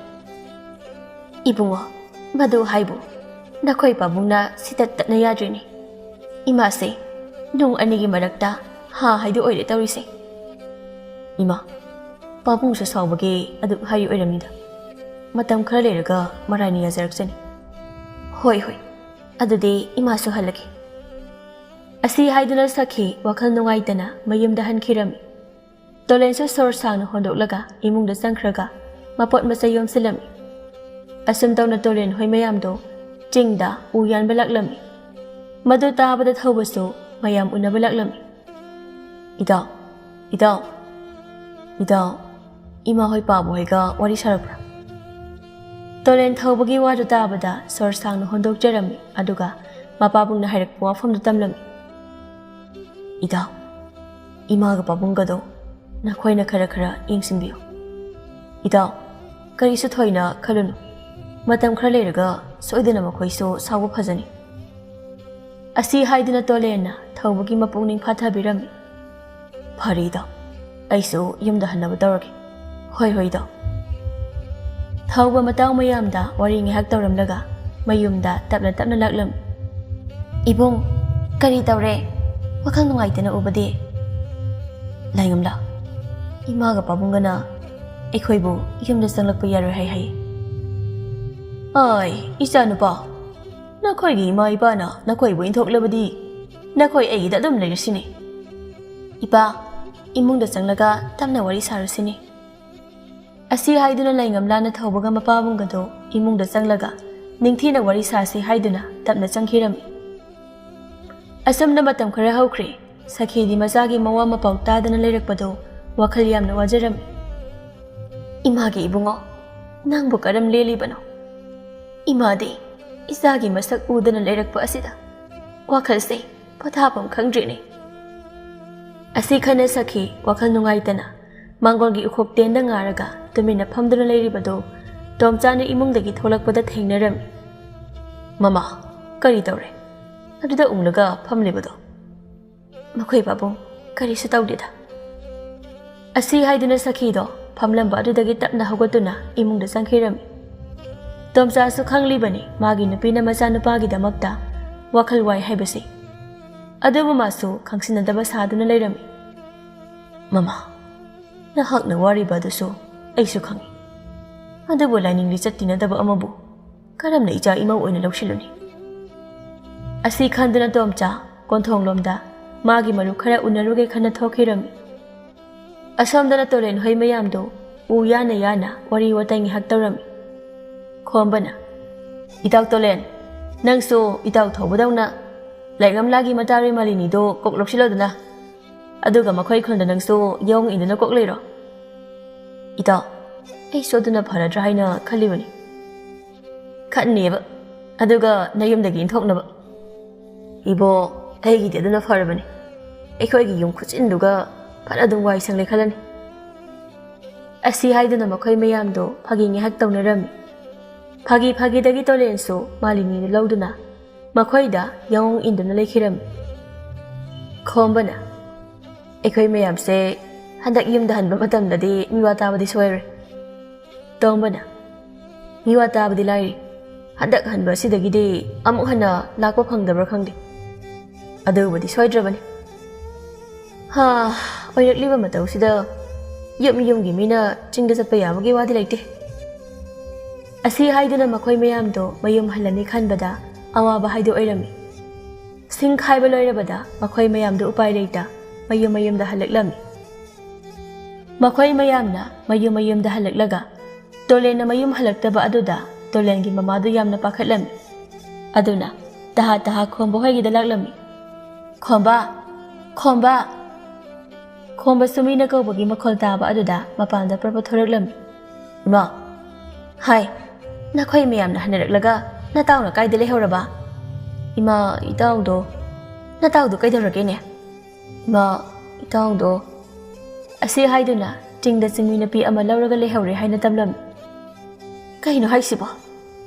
ꯏꯕꯨꯡꯉꯣ, ꯃꯗꯨ ꯍꯥꯏꯕꯨ ꯅꯈꯣꯏ ꯄꯥꯕꯨꯡꯅ ꯁꯤꯇꯠ ꯇꯠꯅ ꯌꯥꯗ꯭ꯔꯤꯅꯤ꯫ ꯏꯃꯥꯁꯦ ꯅꯨꯡ ꯑꯅꯤꯒꯤ ꯃꯔꯛꯇ ꯍꯥ ꯍꯥꯏꯗꯨ ꯑꯣꯏꯔꯦ ꯇꯧꯔꯤꯁꯦ꯫ ꯏꯃꯥ, ꯄꯥꯕꯨꯡꯁꯨ ꯁꯥꯎꯕꯒꯤ ꯑꯗꯨꯛ ꯍꯥꯏꯔꯤ ꯑꯣꯏꯔꯝꯅꯤꯗ꯫ ꯃꯇꯝ ꯈꯔ ꯂꯩꯔꯒ ꯃꯔꯥꯏꯅ ꯌꯥꯖꯔꯛꯆꯅꯤ꯫ ꯍꯣꯏ, ꯍꯣꯏ, ꯑꯗꯨꯗꯤ ꯏꯃꯥꯁꯨ ꯍꯜꯂꯒꯦ꯫ ꯑꯁꯤ ꯍꯥꯏꯗꯨꯅ ꯁꯈꯤ ꯋꯥꯈꯜ ꯅꯨꯡꯉꯥꯏꯇꯅ ꯃꯌꯨꯝꯗ ꯍꯟꯈꯤꯔꯝꯃꯤ꯫ ꯇꯣꯂꯦꯟꯁꯨ ꯁꯣꯔ ꯁꯥꯡꯅ ꯍꯣꯟꯗꯣꯛꯂꯒ ꯏꯃꯨꯡꯗ ꯆꯪꯈ꯭ꯔꯒ ꯃꯄꯣꯠ ꯃꯆꯩ ꯌꯣꯝꯁꯤꯜꯂꯝꯃꯤ꯫ ꯑꯁꯨꯝ ꯇꯧꯅ ꯇꯣꯂꯦꯟ ꯍꯣꯏ ꯃꯌꯥꯝꯗꯣ ꯆꯤꯡꯗ ꯎ ꯌꯥꯟꯕ ꯂꯥꯛꯂꯝꯃꯤ꯫ ꯃꯗꯨ ꯇꯥꯕꯗ ꯊꯧꯕꯁꯨ ꯃꯌꯥꯝ ꯎꯅꯕ ꯂꯥꯛꯂꯝꯃꯤ꯫ "ꯏꯇꯥꯎ, ꯏꯇꯥꯎ, ꯏꯇꯥꯎ, ꯏꯃꯥ ꯍꯣꯏ ꯄꯥꯕꯨ ꯍꯣꯏꯒ ꯋꯥꯔꯤ ꯁꯥꯔꯛꯄ꯭ꯔꯥ?" ꯇꯣꯂꯦꯟ ꯊꯧꯕꯒꯤ ꯋꯥꯗꯨ ꯇꯥꯕꯗ ꯁꯣꯔ ꯁꯥꯡꯅ ꯍꯣꯟꯗꯣꯛꯆꯔꯝꯃꯤ, ꯑꯗꯨꯒ ꯃꯄꯥꯕꯨꯡꯅ ꯍꯥꯏꯔꯛꯄ ꯋꯥꯐꯝꯗꯨ ꯇꯝꯂꯝꯃꯤ꯫ "ꯏꯇꯥꯎ, ꯏꯃꯥꯒ ꯄꯥꯕꯨꯡꯒꯗꯣ ꯅꯈꯣꯏꯅ ꯈꯔ ꯈꯔ ꯌꯦꯡꯁꯤꯟꯕꯤꯌꯨ꯫ ꯏꯇꯥꯎ, ꯀꯔꯤꯁꯨ ꯊꯣꯏꯅ ꯈꯜꯂꯨꯅꯨ꯫ ꯃꯇꯝ ꯈꯔ ꯂꯩꯔꯒ ꯁꯣꯏꯗꯅ ꯃꯈꯣꯏꯁꯨ ꯁꯥꯎꯕ ꯐꯖꯅꯤ꯫" ꯑꯁꯤ ꯍꯥꯏꯗꯨꯅ ꯇꯣꯂꯦꯟꯅ ꯊꯧꯕꯒꯤ ꯃꯄꯨꯛꯅꯤꯡ ꯐꯥꯊꯕꯤꯔꯝꯃꯤ꯫ "ꯐꯔꯦ ꯏꯇꯥꯎ, ꯑꯩꯁꯨ ꯌꯨꯝꯗ ꯍꯟꯅꯕ ꯇꯧꯔꯒꯦ꯫" "ꯍꯣꯏ, ꯍꯣꯏ ꯏꯇꯥꯎ꯫" ꯊꯧꯕ ꯃꯇꯥꯎ ꯃꯌꯥꯝꯗ ꯋꯥꯔꯤ ꯉꯥꯏꯍꯥꯛ ꯇꯧꯔꯝꯂꯒ ꯃꯌꯨꯝꯗ ꯇꯞꯅ ꯇꯞꯅ ꯂꯥꯛꯂꯝꯃꯤ꯫ "ꯏꯕꯨꯡ, ꯀꯔꯤ ꯇꯧꯔꯦ? ꯋꯥꯈꯜ ꯅꯨꯡꯉꯥꯏꯇꯅ ꯎꯕꯗꯤ?" "ꯂꯥꯏꯉꯝꯂꯥ, ꯏꯃꯥꯒ ꯄꯥꯕꯨꯡꯒꯅ ꯑꯩꯈꯣꯏꯕꯨ ꯌꯨꯝꯗ ꯆꯪꯂꯛꯄ ꯌꯥꯔꯣꯏ ꯍꯥꯏ ꯍꯥꯏ꯫" "ꯑꯥꯏ, ꯏꯆꯥꯅꯨꯄꯥ, ꯅꯈꯣꯏꯒꯤ ꯏꯃꯥ ꯏꯄꯥꯅ ꯅꯈꯣꯏꯕꯨ ꯏꯟꯊꯣꯛꯂꯕꯗꯤ ꯅꯈꯣꯏ ꯑꯩꯒꯤꯗ ꯑꯗꯨꯝ ꯂꯩꯔꯁꯤꯅꯦ꯫" "ꯏꯄꯥ, ꯏꯃꯨꯡꯗ ꯆꯪꯂꯒ ꯇꯞꯅ ꯋꯥꯔꯤ ꯁꯥꯔꯨꯁꯤꯅꯦ꯫" ꯑꯁꯤ ꯍꯥꯏꯗꯨꯅ ꯂꯩꯉꯝꯂꯥꯅ ꯊꯧꯕꯒ ꯃꯄꯥꯕꯨꯡꯒꯗꯣ ꯏꯃꯨꯡꯗ ꯆꯪꯂꯒ ꯅꯤꯡꯊꯤꯅ ꯋꯥꯔꯤ ꯁꯥꯁꯤ ꯍꯥꯏꯗꯨꯅ ꯇꯞꯅ ꯆꯪꯈꯤꯔꯝꯃꯤ꯫ ꯑꯁꯨꯝꯅ ꯃꯇꯝ ꯈꯔ ꯍꯧꯈ꯭ꯔꯦ꯫ ꯁꯈꯤꯗꯤ ꯃꯆꯥꯒꯤ ꯃꯋꯥ ꯃꯄꯥꯎ ꯇꯥꯗꯅ ꯂꯩꯔꯛꯄꯗꯣ ꯋꯥꯈꯜ ꯌꯥꯝꯅ ꯋꯥꯖꯔꯝꯃꯤ꯫ "ꯏꯃꯥꯒꯤ ꯏꯕꯨꯡꯉꯣ, ꯅꯪꯕꯨ ꯀꯔꯝ ꯂꯦꯜꯂꯤꯕꯅꯣ? ꯏꯃꯥꯗꯤ ꯏꯆꯥꯒꯤ ꯃꯁꯛ ꯎꯗꯅ ꯂꯩꯔꯛꯄ ꯑꯁꯤꯗ ꯋꯥꯈꯜꯁꯦ ꯄꯣꯊꯥꯐꯝ ꯈꯪꯗ꯭ꯔꯦꯅꯦ꯫" ꯑꯁꯤ ꯈꯟꯅ ꯁꯈꯤ ꯋꯥꯈꯜ ꯅꯨꯡꯉꯥꯏꯇꯅ ꯃꯥꯡꯒꯣꯜꯒꯤ ꯎꯈꯣꯛ ꯇꯦꯟꯗ ꯉꯥꯔꯒ ꯇꯨꯃꯤꯟꯅ ꯐꯝꯗꯨꯅ ꯂꯩꯔꯤꯕꯗꯨ ꯇꯣꯝꯆꯥꯅ ꯏꯃꯨꯡꯗꯒꯤ ꯊꯣꯛꯂꯛꯄꯗ ꯊꯦꯡꯅꯔꯝꯃꯤ꯫ "ꯃꯃꯥ, ꯀꯔꯤ ꯇꯧꯔꯦ? ꯑꯗꯨꯗ ꯎꯪꯂꯒ ꯐꯝꯂꯤꯕꯗꯣ?" "ꯃꯈꯣꯏ ꯄꯥꯕꯨꯡ, ꯀꯔꯤꯁꯨ ꯇꯧꯗꯦꯗ꯫" ꯑꯁꯤ ꯍꯥꯏꯗꯨꯅ ꯁꯈꯤꯗꯣ ꯐꯝꯂꯝꯕ ꯑꯗꯨꯗꯒꯤ ꯇꯞꯅ ꯍꯧꯒꯠꯇꯨꯅ ꯏꯃꯨꯡꯗ ꯆꯪꯈꯤꯔꯝꯃꯤ꯫ ꯇꯣꯝꯆꯥꯁꯨ ꯈꯪꯂꯤꯕꯅꯤ ꯃꯥꯒꯤ ꯅꯨꯄꯤꯅ ꯃꯆꯥꯅꯨꯄꯥꯒꯤꯗꯃꯛꯇ ꯋꯥꯈꯜ ꯋꯥꯏ ꯍꯥꯏꯕꯁꯤ꯫ ꯑꯗꯨꯕꯨ ꯃꯥꯁꯨ ꯈꯪꯁꯤꯟꯅꯗꯕ ꯁꯥꯗꯨꯅ ꯂꯩꯔꯝꯃꯤ꯫ "ꯃꯃꯥ, ꯅꯍꯥꯛꯅ ꯋꯥꯔꯤꯕ ꯑꯗꯨꯁꯨ ꯑꯩꯁꯨ ꯈꯪꯏ꯫ ꯑꯗꯨꯕꯨ ꯂꯥꯏꯅꯤꯡ ꯂꯤꯆꯠ ꯇꯤꯟꯅꯗꯕ ꯑꯃꯕꯨ ꯀꯔꯝꯅ ꯏꯆꯥ ꯏꯃꯧ ꯑꯣꯏꯅ ꯂꯧꯁꯤꯜꯂꯨꯅꯤ?" ꯑꯁꯤ ꯈꯟꯗꯨꯅ ꯇꯣꯝꯆꯥ ꯀꯣꯟꯊꯣꯡꯂꯣꯝꯗ ꯃꯥꯒꯤ ꯃꯔꯨꯞ ꯈꯔ ꯎꯅꯔꯨꯒꯦ ꯈꯟꯅ ꯊꯣꯛꯈꯤꯔꯝꯃꯤ꯫ ꯑꯁꯣꯝꯗꯅ ꯇꯣꯂꯦꯟ ꯍꯣꯏ ꯃꯌꯥꯝꯗꯣ ꯎ ꯌꯥꯅ ꯌꯥꯅ ꯋꯥꯔꯤ ꯋꯥꯇꯥꯏ ꯉꯥꯏꯍꯥꯛ ꯇꯧꯔꯝꯃꯤ꯫ ꯈꯣꯝꯕꯅ, "ꯏꯇꯥꯎ ꯇꯣꯂꯦꯟ, ꯅꯪꯁꯨ ꯏꯇꯥꯎ ꯊꯧꯕꯗꯧꯅ ꯂꯥꯏꯛ ꯒꯝꯂꯥꯒꯤ ꯃꯇꯥꯔꯣꯏ ꯃꯥꯂꯤꯅꯤꯗꯣ ꯀꯣꯛ ꯂꯧꯁꯤꯜꯂꯣꯗꯅ꯫ ꯑꯗꯨꯒ ꯃꯈꯣꯏ ꯈꯨꯟꯗ ꯅꯪꯁꯨ ꯌꯥꯑꯣꯡ ꯏꯟꯗꯨꯅ ꯀꯣꯛ ꯂꯩꯔꯣ꯫" "ꯏꯇꯥꯎ, ꯑꯩꯁꯨ ꯑꯗꯨꯅ ꯐꯔꯗ꯭ꯔꯥ ꯍꯥꯏꯅ ꯈꯜꯂꯤꯕꯅꯤ꯫" "ꯈꯟꯅꯦꯕ, ꯑꯗꯨꯒ ꯅꯌꯨꯝꯗꯒꯤ ꯏꯟꯊꯣꯛꯅꯕ꯫" "ꯏꯕꯣ, ꯑꯩꯒꯤꯗꯤ ꯑꯗꯨꯅ ꯐꯔꯕꯅꯤ꯫ ꯑꯩꯈꯣꯏꯒꯤ ꯌꯨꯝ ꯈꯨꯆꯤꯟꯗꯨꯒ ꯐꯅ ꯑꯗꯨꯝ ꯋꯥꯏ ꯁꯪꯂꯦ ꯈꯜꯂꯅꯤ꯫" ꯑꯁꯤ ꯍꯥꯏꯗꯨꯅ ꯃꯈꯣꯏ ꯃꯌꯥꯝꯗꯣ ꯐꯥꯒꯤ ꯉꯥꯏꯍꯥꯛ ꯇꯧꯅꯔꯝꯃꯤ꯫ ꯐꯥꯒꯤ ꯐꯥꯒꯤꯗꯒꯤ ꯇꯣꯂꯦꯟꯁꯨ ꯃꯥꯂꯤꯅꯤꯗꯨ ꯂꯧꯗꯨꯅ ꯃꯈꯣꯏꯗ ꯌꯥꯑꯣꯡ ꯏꯟꯗꯨꯅ ꯂꯩꯈꯤꯔꯝꯃꯤ꯫ ꯈꯣꯝꯕꯅ, "ꯑꯩꯈꯣꯏ ꯃꯌꯥꯝꯁꯦ ꯍꯟꯗꯛ ꯌꯨꯝꯗ ꯍꯟꯕ ꯃꯇꯝꯗꯗꯤ ꯃꯤꯋꯥ ꯇꯥꯕꯗꯤ ꯁꯣꯏꯔꯣꯏ꯫" ꯇꯣꯝꯕꯅ, "ꯃꯤꯋꯥ ꯇꯥꯕꯗꯤ ꯂꯥꯏꯔꯤ, ꯍꯟꯗꯛ ꯍꯟꯕ ꯑꯁꯤꯗꯒꯤꯗꯤ ꯑꯃꯨꯛ ꯍꯟꯅ ꯂꯥꯛꯄ ꯐꯪꯗꯕ꯭ꯔꯥ ꯈꯪꯗꯦ꯫ ꯑꯗꯨꯕꯨꯗꯤ ꯁꯣꯏꯗ꯭ꯔꯕꯅꯤ꯫ ꯍꯥ, ꯑꯣꯏꯔꯛꯂꯤꯕ ꯃꯇꯧꯁꯤꯗ ꯌꯨꯝ ꯌꯨꯝꯒꯤ ꯃꯤꯅ ꯆꯤꯡꯗ ꯆꯠꯄ ꯌꯥꯕꯒꯤ ꯋꯥꯗꯤ ꯂꯩꯇꯦ꯫" ꯑꯁꯤ ꯍꯥꯏꯗꯨꯅ ꯃꯈꯣꯏ ꯃꯌꯥꯝꯗꯣ ꯃꯌꯨꯝ ꯍꯜꯂꯅꯤ ꯈꯟꯕꯗ ꯑꯋꯥꯕ ꯍꯥꯏꯗꯣ ꯑꯣꯏꯔꯝꯃꯤ꯫ ꯁꯤꯡ ꯈꯥꯏꯕ ꯂꯣꯏꯔꯕꯗ ꯃꯈꯣꯏ ꯃꯌꯥꯝꯗꯣ ꯎꯄꯥꯏ ꯂꯩꯇ ꯃꯌꯨꯝ ꯃꯌꯨꯝꯗ ꯍꯜꯂꯛꯂꯝꯃꯤ꯫ ꯃꯈꯣꯏ ꯃꯌꯥꯝꯅ ꯃꯌꯨꯝ ꯃꯌꯨꯝꯗ ꯍꯜꯂꯛꯂꯒ ꯇꯣꯂꯦꯟꯅ ꯃꯌꯨꯝ ꯍꯜꯂꯛꯇꯕ ꯑꯗꯨꯗ ꯇꯣꯂꯦꯟꯒꯤ ꯃꯃꯥꯗꯨ ꯌꯥꯝꯅ ꯄꯥꯈꯠꯂꯝꯃꯤ꯫ ꯑꯗꯨꯅ ꯇꯍꯥ ꯇꯍꯥ ꯈꯣꯝꯕ ꯍꯣꯏꯒꯤꯗ ꯂꯥꯛꯂꯝꯃꯤ꯫ "ꯈꯣꯝꯕ! ꯈꯣꯝꯕ!" ꯈꯣꯝꯕꯁꯨ ꯃꯤꯅ ꯀꯧꯕꯒꯤ ꯃꯈꯣꯜ ꯇꯥꯕ ꯑꯗꯨꯗ ꯃꯄꯥꯟꯗ ꯄ꯭ꯔꯞ ꯄ꯭ꯔꯞ ꯊꯣꯔꯛꯂꯝꯃꯤ꯫ "ꯏꯃꯥ!" "ꯍꯥꯏ, ꯅꯈꯣꯏ ꯃꯌꯥꯝꯅ ꯍꯟꯅꯔꯛꯂꯒ ꯅꯇꯥꯎꯅ ꯀꯥꯏꯗ ꯂꯩꯍꯧꯔꯕ?" "ꯏꯃꯥ, ꯏꯇꯥꯎꯗꯣ..." "ꯅꯇꯥꯎꯗꯣ ꯀꯩꯗꯧꯔꯒꯦꯅꯦ?" "ꯏꯃꯥ, ꯏꯇꯥꯎꯗꯣ..." ꯑꯁꯤ ꯍꯥꯏꯗꯨꯅ ꯆꯤꯡꯗ ꯆꯤꯡꯃꯤ ꯅꯨꯄꯤ ꯑꯃ ꯂꯧꯔꯒ ꯂꯩꯍꯧꯔꯦ ꯍꯥꯏꯅ ꯇꯝꯂꯝꯃꯤ꯫ "ꯀꯩꯅꯣ ꯍꯥꯏꯁꯤꯕꯣ?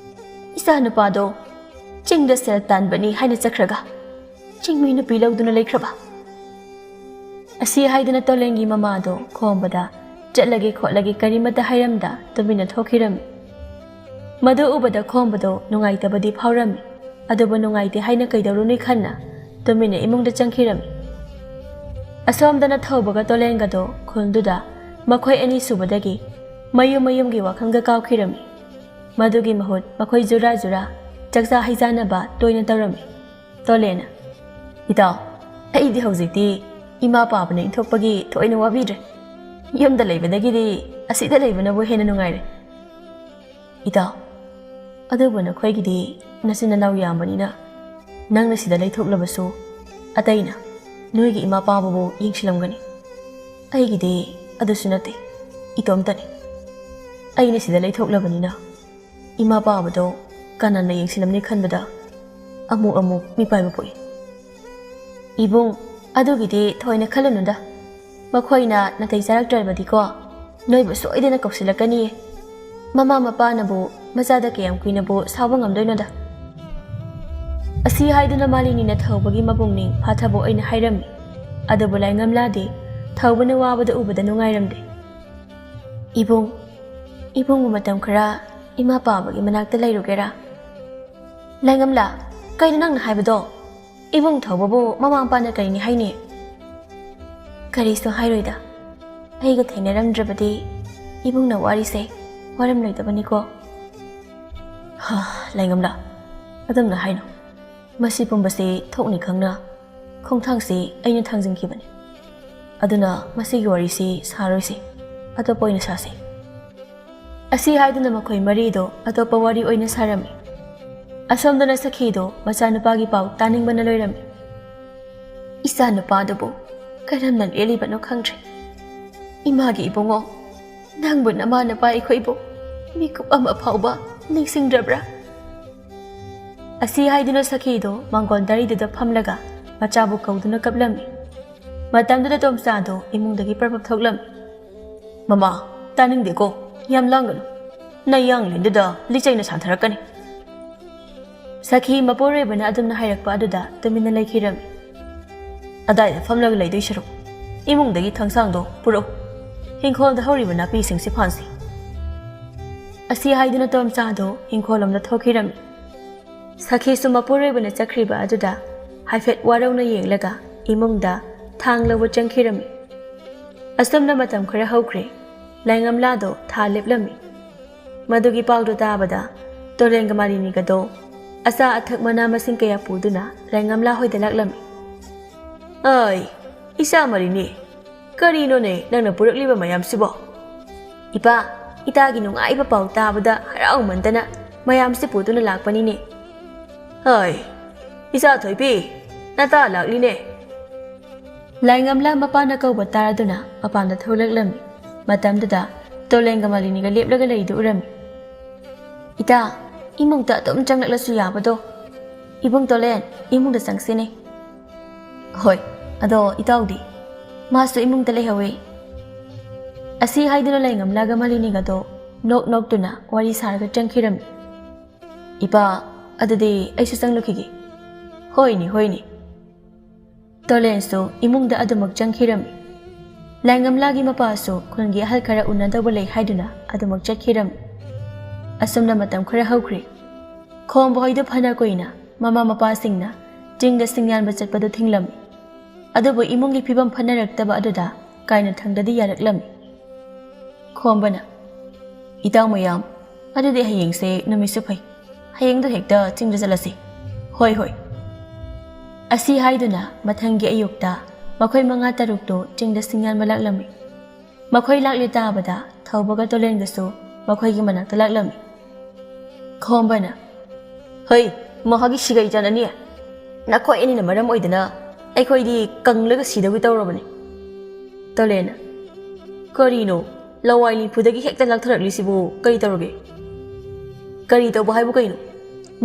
ꯏꯆꯥ ꯅꯨꯄꯥꯗꯣ ꯆꯤꯡꯗ ꯁꯦꯜ ꯇꯥꯟꯕꯅꯤ ꯍꯥꯏꯅ ꯆꯠꯈ꯭ꯔꯒ ꯆꯤꯡꯃꯤ ꯅꯨꯄꯤ ꯂꯧꯗꯨꯅ ꯂꯩꯈ꯭ꯔꯕ?" ꯑꯁꯤ ꯍꯥꯏꯗꯨꯅ ꯇꯣꯂꯦꯟꯒꯤ ꯃꯃꯥꯗꯣ ꯈꯣꯝꯕꯗ ꯆꯠꯂꯒꯦ ꯈꯣꯠꯂꯒꯦ ꯀꯔꯤꯃꯠꯇ ꯍꯥꯏꯔꯝꯗ ꯇꯨꯃꯤꯟꯅ ꯊꯣꯛꯈꯤꯔꯝꯃꯤ꯫ ꯃꯗꯨ ꯎꯕꯗ ꯈꯣꯝꯕꯗꯣ ꯅꯨꯡꯉꯥꯏꯇꯕꯗꯤ ꯐꯥꯎꯔꯝꯃꯤ, ꯑꯗꯨꯕꯨ ꯅꯨꯡꯉꯥꯏꯇꯦ ꯍꯥꯏꯅ ꯀꯩꯗꯧꯔꯨꯅꯤ ꯈꯟꯅ ꯇꯨꯃꯤꯟꯅ ꯏꯃꯨꯡꯗ ꯆꯪꯈꯤꯔꯝꯃꯤ꯫ ꯑꯁꯣꯝꯗꯅ ꯊꯧꯕꯒ ꯇꯣꯂꯦꯟꯒꯗꯣ ꯈꯨꯜꯗꯨꯗ ꯃꯈꯣꯏ ꯑꯅꯤ ꯁꯨꯕꯗꯒꯤ ꯃꯌꯨꯝ ꯃꯌꯨꯝꯒꯤ ꯋꯥꯈꯜꯒ ꯀꯥꯎꯈꯤꯔꯝꯃꯤ꯫ ꯃꯗꯨꯒꯤ ꯃꯍꯨꯠ ꯃꯈꯣꯏ ꯖꯨꯔꯥ ꯖꯨꯔꯥ ꯆꯥꯛꯆꯥ ꯍꯩꯖꯥꯟꯅꯕ ꯇꯣꯏꯅ ꯇꯧꯔꯝꯃꯤ꯫ ꯇꯣꯂꯦꯟꯅ, "ꯏꯇꯥꯎ, ꯑꯩꯗꯤ ꯍꯧꯖꯤꯛꯇꯤ ꯏꯃꯥ ꯄꯥꯕꯅ ꯏꯟꯊꯣꯛꯄꯒꯤ ꯊꯣꯏꯅ ꯋꯥꯕꯤꯗ꯭ꯔꯦ꯫ ꯌꯨꯝꯗ ꯂꯩꯕꯗꯒꯤꯗꯤ ꯑꯁꯤꯗ ꯂꯩꯕꯅꯕꯨ ꯍꯦꯟꯅ ꯅꯨꯡꯉꯥꯏꯔꯦ꯫" "ꯏꯇꯥꯎ, ꯑꯗꯨꯕꯨ ꯅꯈꯣꯏꯒꯤꯗꯤ ꯅꯆꯤꯟ ꯅꯅꯥꯎ ꯌꯥꯝꯕꯅꯤꯅ ꯅꯪꯅ ꯁꯤꯗ ꯂꯩꯊꯣꯛꯂꯕꯁꯨ ꯑꯇꯩꯅ ꯅꯣꯏꯒꯤ ꯏꯃꯥ ꯄꯥꯕꯕꯨ ꯌꯦꯡꯁꯤꯜꯂꯝꯒꯅꯤ꯫ ꯑꯩꯒꯤꯗꯤ ꯑꯗꯨꯁꯨ ꯅꯠꯇꯦ, ꯏꯇꯣꯝꯇꯅꯤ꯫ ꯑꯩꯅ ꯁꯤꯗ ꯂꯩꯊꯣꯛꯂꯕꯅꯤꯅ ꯏꯃꯥ ꯄꯥꯕꯗꯣ ꯀꯅꯥꯅ ꯌꯦꯡꯁꯤꯜꯂꯝꯅꯤ ꯈꯟꯕꯗ ꯑꯃꯨꯛ ꯑꯃꯨꯛ ꯃꯤꯄꯥꯏꯕ ꯄꯣꯛꯏ꯫" "ꯏꯕꯨꯡ, ꯑꯗꯨꯒꯤꯗꯤ ꯊꯣꯏꯅ ꯈꯜꯂꯨꯅꯨꯗ꯫ ꯃꯈꯣꯏꯅ ꯅꯥꯇꯩ ꯆꯥꯔꯛꯇ꯭ꯔꯕꯗꯤꯀꯣ, ꯅꯣꯏꯕꯨ ꯁꯣꯏꯗꯅ ꯀꯧꯁꯤꯜꯂꯛꯀꯅꯤꯌꯦ꯫ ꯃꯃꯥ ꯃꯄꯥꯅꯕꯨ ꯃꯆꯥꯗ ꯀꯌꯥꯝ ꯀꯨꯏꯅꯕꯨ ꯁꯥꯎꯕ ꯉꯝꯗꯣꯏꯅꯣꯗ?" ꯑꯁꯤ ꯍꯥꯏꯗꯨꯅ ꯃꯥꯂꯤꯅꯤꯅ ꯊꯧꯕꯒꯤ ꯃꯄꯨꯛꯅꯤꯡ ꯐꯥꯊꯕ ꯑꯣꯏꯅ ꯍꯥꯏꯔꯝꯃꯤ꯫ ꯑꯗꯨꯕꯨ ꯂꯥꯏꯉꯝꯂꯥꯗꯤ ꯊꯧꯕꯅ ꯋꯥꯕꯗ ꯎꯕꯗ ꯅꯨꯡꯉꯥꯏꯔꯝꯗꯦ꯫ "ꯏꯕꯨꯡ, ꯏꯕꯨꯡꯕꯨ ꯃꯇꯝ ꯈꯔ ꯏꯃꯥ ꯄꯥꯕꯒꯤ ꯃꯅꯥꯛꯇ ꯂꯩꯔꯨꯒꯦꯔꯥ?" "ꯂꯥꯏꯉꯝꯂꯥ, ꯀꯩꯅꯣ ꯅꯪꯅ ꯍꯥꯏꯕꯗꯣ? ꯏꯕꯨꯡ ꯊꯧꯕꯕꯨ ꯃꯃꯥ ꯃꯄꯥꯅ ꯀꯔꯤꯅꯤ ꯍꯥꯏꯅꯤ?" "ꯀꯔꯤꯁꯨ ꯍꯥꯏꯔꯣꯏꯗ꯫ ꯑꯩꯒ ꯊꯦꯡꯅꯔꯝꯗ꯭ꯔꯕꯗꯤ ꯏꯕꯨꯡꯅ ꯋꯥꯔꯤꯁꯦ ꯋꯥꯔꯝꯂꯣꯏꯗꯕꯅꯤꯀꯣ꯫" "ꯍꯥ, ꯂꯥꯏꯉꯝꯂꯥ, ꯑꯗꯨꯝꯅ ꯍꯥꯏꯅꯨ꯫ ꯃꯁꯤ ꯄꯨꯝꯕꯁꯤ ꯊꯣꯛꯅꯤ ꯈꯪꯅ ꯈꯣꯡꯊꯥꯡꯁꯤ ꯑꯩꯅ ꯊꯥꯡꯖꯤꯟꯈꯤꯕꯅꯤ꯫ ꯑꯗꯨꯅ ꯃꯁꯤꯒꯤ ꯋꯥꯔꯤꯁꯤ ꯁꯥꯔꯣꯏꯁꯤ꯫ ꯑꯇꯣꯞꯄ ꯑꯣꯏꯅ ꯁꯥꯁꯤ꯫" ꯑꯁꯤ ꯍꯥꯏꯗꯨꯅ ꯃꯈꯣꯏ ꯃꯔꯤꯗꯣ ꯑꯇꯣꯞꯄ ꯋꯥꯔꯤ ꯑꯣꯏꯅ ꯁꯥꯔꯝꯃꯤ꯫ ꯑꯁꯣꯝꯗꯅ ꯁꯈꯤꯗꯣ ꯃꯆꯥꯅꯨꯄꯥꯒꯤ ꯄꯥꯎ ꯇꯥꯅꯤꯡꯕꯅ ꯂꯣꯏꯔꯝꯃꯤ꯫ ꯏꯆꯥ ꯅꯨꯄꯥꯗꯨꯕꯨ ꯀꯔꯝꯅ ꯂꯦꯜꯂꯤꯕꯅꯣ ꯈꯪꯗ꯭ꯔꯦ꯫ ꯏꯃꯥꯒꯤ ꯏꯕꯨꯡꯉꯣ, ꯅꯪꯕꯨ ꯅꯃꯥ ꯅꯄꯥ ꯑꯩꯈꯣꯏꯕꯨ ꯃꯤꯀꯨꯞ ꯑꯃ ꯐꯥꯎꯕ ꯅꯤꯡꯁꯤꯡꯗ꯭ꯔꯕ꯭ꯔꯥ? ꯑꯁꯤ ꯍꯥꯏꯗꯨꯅ ꯁꯈꯤꯗꯣ ꯃꯥꯡꯒꯣꯟ ꯗꯥꯔꯤꯗꯨꯗ ꯐꯝꯂꯒ ꯃꯆꯥꯕꯨ ꯀꯧꯗꯨꯅ ꯀꯞꯂꯝꯃꯤ꯫ ꯃꯇꯝꯗꯨꯗ ꯇꯣꯝꯆꯥꯗꯣ ꯏꯃꯨꯡꯗꯒꯤ ꯄ꯭ꯔꯞ ꯄ꯭ꯔꯞ ꯊꯣꯛꯂꯝꯃꯤ꯫ "ꯃꯃꯥ, ꯇꯥꯅꯤꯡꯗꯦꯀꯣ, ꯌꯥꯝ ꯂꯥꯡꯒꯅꯨ꯫ ꯅꯌꯥꯡꯂꯦꯟꯗꯨꯗ ꯂꯤꯆꯩꯅ ꯁꯥꯟꯊꯔꯛꯀꯅꯤ꯫" ꯁꯈꯤ ꯃꯄꯨꯔꯣꯏꯕꯅ ꯑꯗꯨꯝꯅ ꯍꯥꯏꯔꯛꯄ ꯑꯗꯨꯗ ꯇꯨꯃꯤꯟꯅ ꯂꯩꯈꯤꯔꯝꯃꯤ꯫ "ꯑꯗꯥꯏꯗ ꯐꯝꯂꯒ ꯂꯩꯗꯣꯏ ꯁꯔꯨꯛ, ꯏꯃꯨꯡꯗꯒꯤ ꯊꯥꯡꯁꯥꯡꯗꯣ ꯄꯨꯔꯛꯎ꯫ ꯏꯪꯈꯣꯜꯗ ꯍꯧꯔꯤꯕ ꯅꯥꯄꯤꯁꯤꯡꯁꯤ ꯐꯥꯟꯁꯤ꯫" ꯑꯁꯤ ꯍꯥꯏꯗꯨꯅ ꯇꯣꯝꯆꯥꯗꯣ ꯏꯪꯈꯣꯜꯂꯣꯝꯗ ꯊꯣꯛꯈꯤꯔꯝꯃꯤ꯫ ꯁꯈꯤꯁꯨ ꯃꯄꯨꯔꯣꯏꯕꯅ ꯆꯠꯈ꯭ꯔꯤꯕ ꯑꯗꯨꯗ ꯍꯥꯏꯐꯦꯠ ꯋꯥꯔꯧꯅ ꯌꯦꯡꯂꯒ ꯏꯃꯨꯡꯗ ꯊꯥꯡ ꯂꯧꯕ ꯆꯪꯈꯤꯔꯝꯃꯤ꯫ ꯑꯁꯨꯝꯅ ꯃꯇꯝ ꯈꯔ ꯍꯧꯈ꯭ꯔꯦ꯫ ꯂꯥꯏꯉꯝꯂꯥꯗꯣ ꯊꯥ ꯂꯦꯞꯂꯝꯃꯤ꯫ ꯃꯗꯨꯒꯤ ꯄꯥꯎꯗꯣ ꯇꯥꯕꯗ ꯇꯣꯂꯦꯟꯒ ꯃꯥꯂꯤꯅꯤꯒꯗꯣ ꯑꯆꯥ ꯑꯊꯛ ꯃꯅꯥ ꯃꯁꯤꯡ ꯀꯌꯥ ꯄꯨꯗꯨꯅ ꯂꯥꯏꯉꯝꯂꯥ ꯍꯣꯏꯗ ꯂꯥꯛꯂꯝꯃꯤ꯫ "ꯑꯩ, ꯏꯆꯥ ꯃꯥꯂꯤꯅꯤ, ꯀꯔꯤꯅꯣꯅꯦ ꯅꯪꯅ ꯄꯨꯔꯛꯂꯤꯕ ꯃꯌꯥꯝꯁꯤꯕꯣ?" "ꯏꯄꯥ, ꯏꯇꯥꯒꯤ ꯅꯨꯡꯉꯥꯏꯕ ꯄꯥꯎ ꯇꯥꯕꯗ ꯍꯔꯥꯎꯃꯟꯗꯅ ꯃꯌꯥꯝꯁꯤ ꯄꯨꯗꯨꯅ ꯂꯥꯛꯄꯅꯤꯅꯦ꯫" "ꯍꯥꯏ, ꯏꯆꯥ ꯊꯣꯏꯕꯤ, ꯅꯇꯥ ꯂꯥꯛꯂꯤꯅꯦ꯫" ꯂꯥꯏꯉꯝꯂꯥ ꯃꯄꯥꯅ ꯀꯧꯕ ꯇꯥꯔꯗꯨꯅ ꯃꯄꯥꯟꯗ ꯊꯣꯛꯂꯛꯂꯝꯃꯤ꯫ ꯃꯇꯝꯗꯨꯗ ꯇꯣꯂꯦꯟꯒ ꯃꯥꯂꯤꯅꯤꯒ ꯂꯦꯞꯂꯒ ꯂꯩꯗꯨ ꯎꯔꯝꯃꯤ꯫ "ꯏꯇꯥ, ꯏꯃꯨꯡꯗ ꯑꯗꯨꯝ ꯆꯪꯂꯛꯂꯁꯨ ꯌꯥꯕꯗꯣ꯫ ꯏꯕꯨꯡ ꯇꯣꯂꯦꯟ, ꯏꯃꯨꯡꯗ ꯆꯪꯁꯤꯅꯦ꯫" "ꯍꯣꯏ, ꯑꯗꯣ ꯏꯇꯥꯎꯗꯤ?" "ꯃꯥꯁꯨ ꯏꯃꯨꯡꯗ ꯂꯩꯍꯧꯋꯦ꯫" ꯑꯁꯤ ꯍꯥꯏꯗꯨꯅ ꯂꯩꯉꯝꯂꯥꯒ ꯃꯥꯂꯤꯅꯤꯒꯗꯣ ꯅꯣꯛ ꯅꯣꯛꯇꯨꯅ ꯋꯥꯔꯤ ꯁꯥꯔꯒ ꯆꯪꯈꯤꯔꯝꯃꯤ꯫ "ꯏꯄꯥ, ꯑꯗꯨꯗꯤ ꯑꯩꯁꯨ ꯆꯪꯂꯨꯈꯤꯒꯦ꯫" "ꯍꯣꯏꯅꯦ, ꯍꯣꯏꯅꯦ꯫" ꯇꯣꯂꯦꯟꯁꯨ ꯏꯃꯨꯡꯗ ꯑꯗꯨꯃꯛ ꯆꯪꯈꯤꯔꯝꯃꯤ꯫ ꯂꯥꯏꯉꯝꯂꯥꯒꯤ ꯃꯄꯥꯁꯨ ꯈꯨꯟꯒꯤ ꯑꯍꯜ ꯈꯔ ꯎꯅꯗꯧꯕ ꯂꯩ ꯍꯥꯏꯗꯨꯅ ꯑꯗꯨꯃꯛ ꯆꯠꯈꯤꯔꯝꯃꯤ꯫ ꯑꯁꯨꯝꯅ ꯃꯇꯝ ꯈꯔ ꯍꯧꯈ꯭ꯔꯦ꯫ ꯈꯣꯝꯕ ꯍꯣꯏꯗꯨ ꯐꯅ ꯀꯨꯏꯅ ꯃꯃꯥ ꯃꯄꯥꯁꯤꯡꯅ ꯆꯤꯡꯗ ꯁꯤꯡ ꯌꯥꯟꯕ ꯆꯠꯄꯗꯨ ꯊꯤꯡꯂꯝꯃꯤ꯫ ꯑꯗꯨꯕꯨ ꯏꯃꯨꯡꯒꯤ ꯐꯤꯕꯝ ꯐꯅꯔꯛꯇꯕ ꯑꯗꯨꯗ ꯀꯥꯏꯅ ꯊꯪꯗꯗꯤ ꯌꯥꯔꯛꯂꯝꯃꯤ꯫ ꯈꯣꯝꯕꯅ, "ꯏꯇꯥꯎ ꯃꯌꯥꯝ, ꯑꯗꯨꯗꯤ ꯍꯌꯦꯡꯁꯦ ꯅꯨꯃꯤꯠꯁꯨ ꯐꯩ, ꯍꯌꯦꯡꯗꯣ ꯍꯦꯛꯇ ꯆꯤꯡꯗ ꯆꯠꯂꯁꯤ꯫" "ꯍꯣꯏ, ꯍꯣꯏ꯫" ꯑꯁꯤ ꯍꯥꯏꯗꯨꯅ ꯃꯊꯪꯒꯤ ꯑꯌꯨꯛꯇ ꯃꯈꯣꯏ ꯃꯉꯥ ꯇꯔꯨꯛꯇꯨ ꯆꯤꯡꯗ ꯁꯤꯡ ꯌꯥꯟꯕ ꯂꯥꯛꯂꯝꯃꯤ꯫ ꯃꯈꯣꯏ ꯂꯥꯛꯂꯦ ꯇꯥꯕꯗ ꯊꯧꯕꯒ ꯇꯣꯂꯦꯟꯒꯁꯨ ꯃꯈꯣꯏꯒꯤ ꯃꯅꯥꯛꯇ ꯂꯥꯛꯂꯝꯃꯤ꯫ ꯈꯣꯝꯕꯅ, "ꯍꯩ, ꯃꯍꯥꯛꯀꯤ ꯁꯤꯒꯩ ꯆꯥꯅꯅꯤ꯫ ꯅꯈꯣꯏ ꯑꯅꯤꯅ ꯃꯔꯝ ꯑꯣꯏꯗꯅ ꯑꯩꯈꯣꯏꯗꯤ ꯀꯪꯂꯒ ꯁꯤꯗꯧꯒꯤ ꯇꯧꯔꯕꯅꯤ꯫ ꯇꯣꯂꯦꯟꯅ, "ꯀꯔꯤꯅꯣ? ꯂꯋꯥꯏ ꯅꯤꯐꯨꯗꯒꯤ ꯍꯦꯛꯇ ꯂꯥꯛꯊꯔꯛꯂꯤꯁꯤꯕꯨ ꯀꯔꯤ ꯇꯧꯔꯒꯦ?" "ꯀꯔꯤ ꯇꯧꯕ ꯍꯥꯏꯕꯨ ꯀꯩꯅꯣ?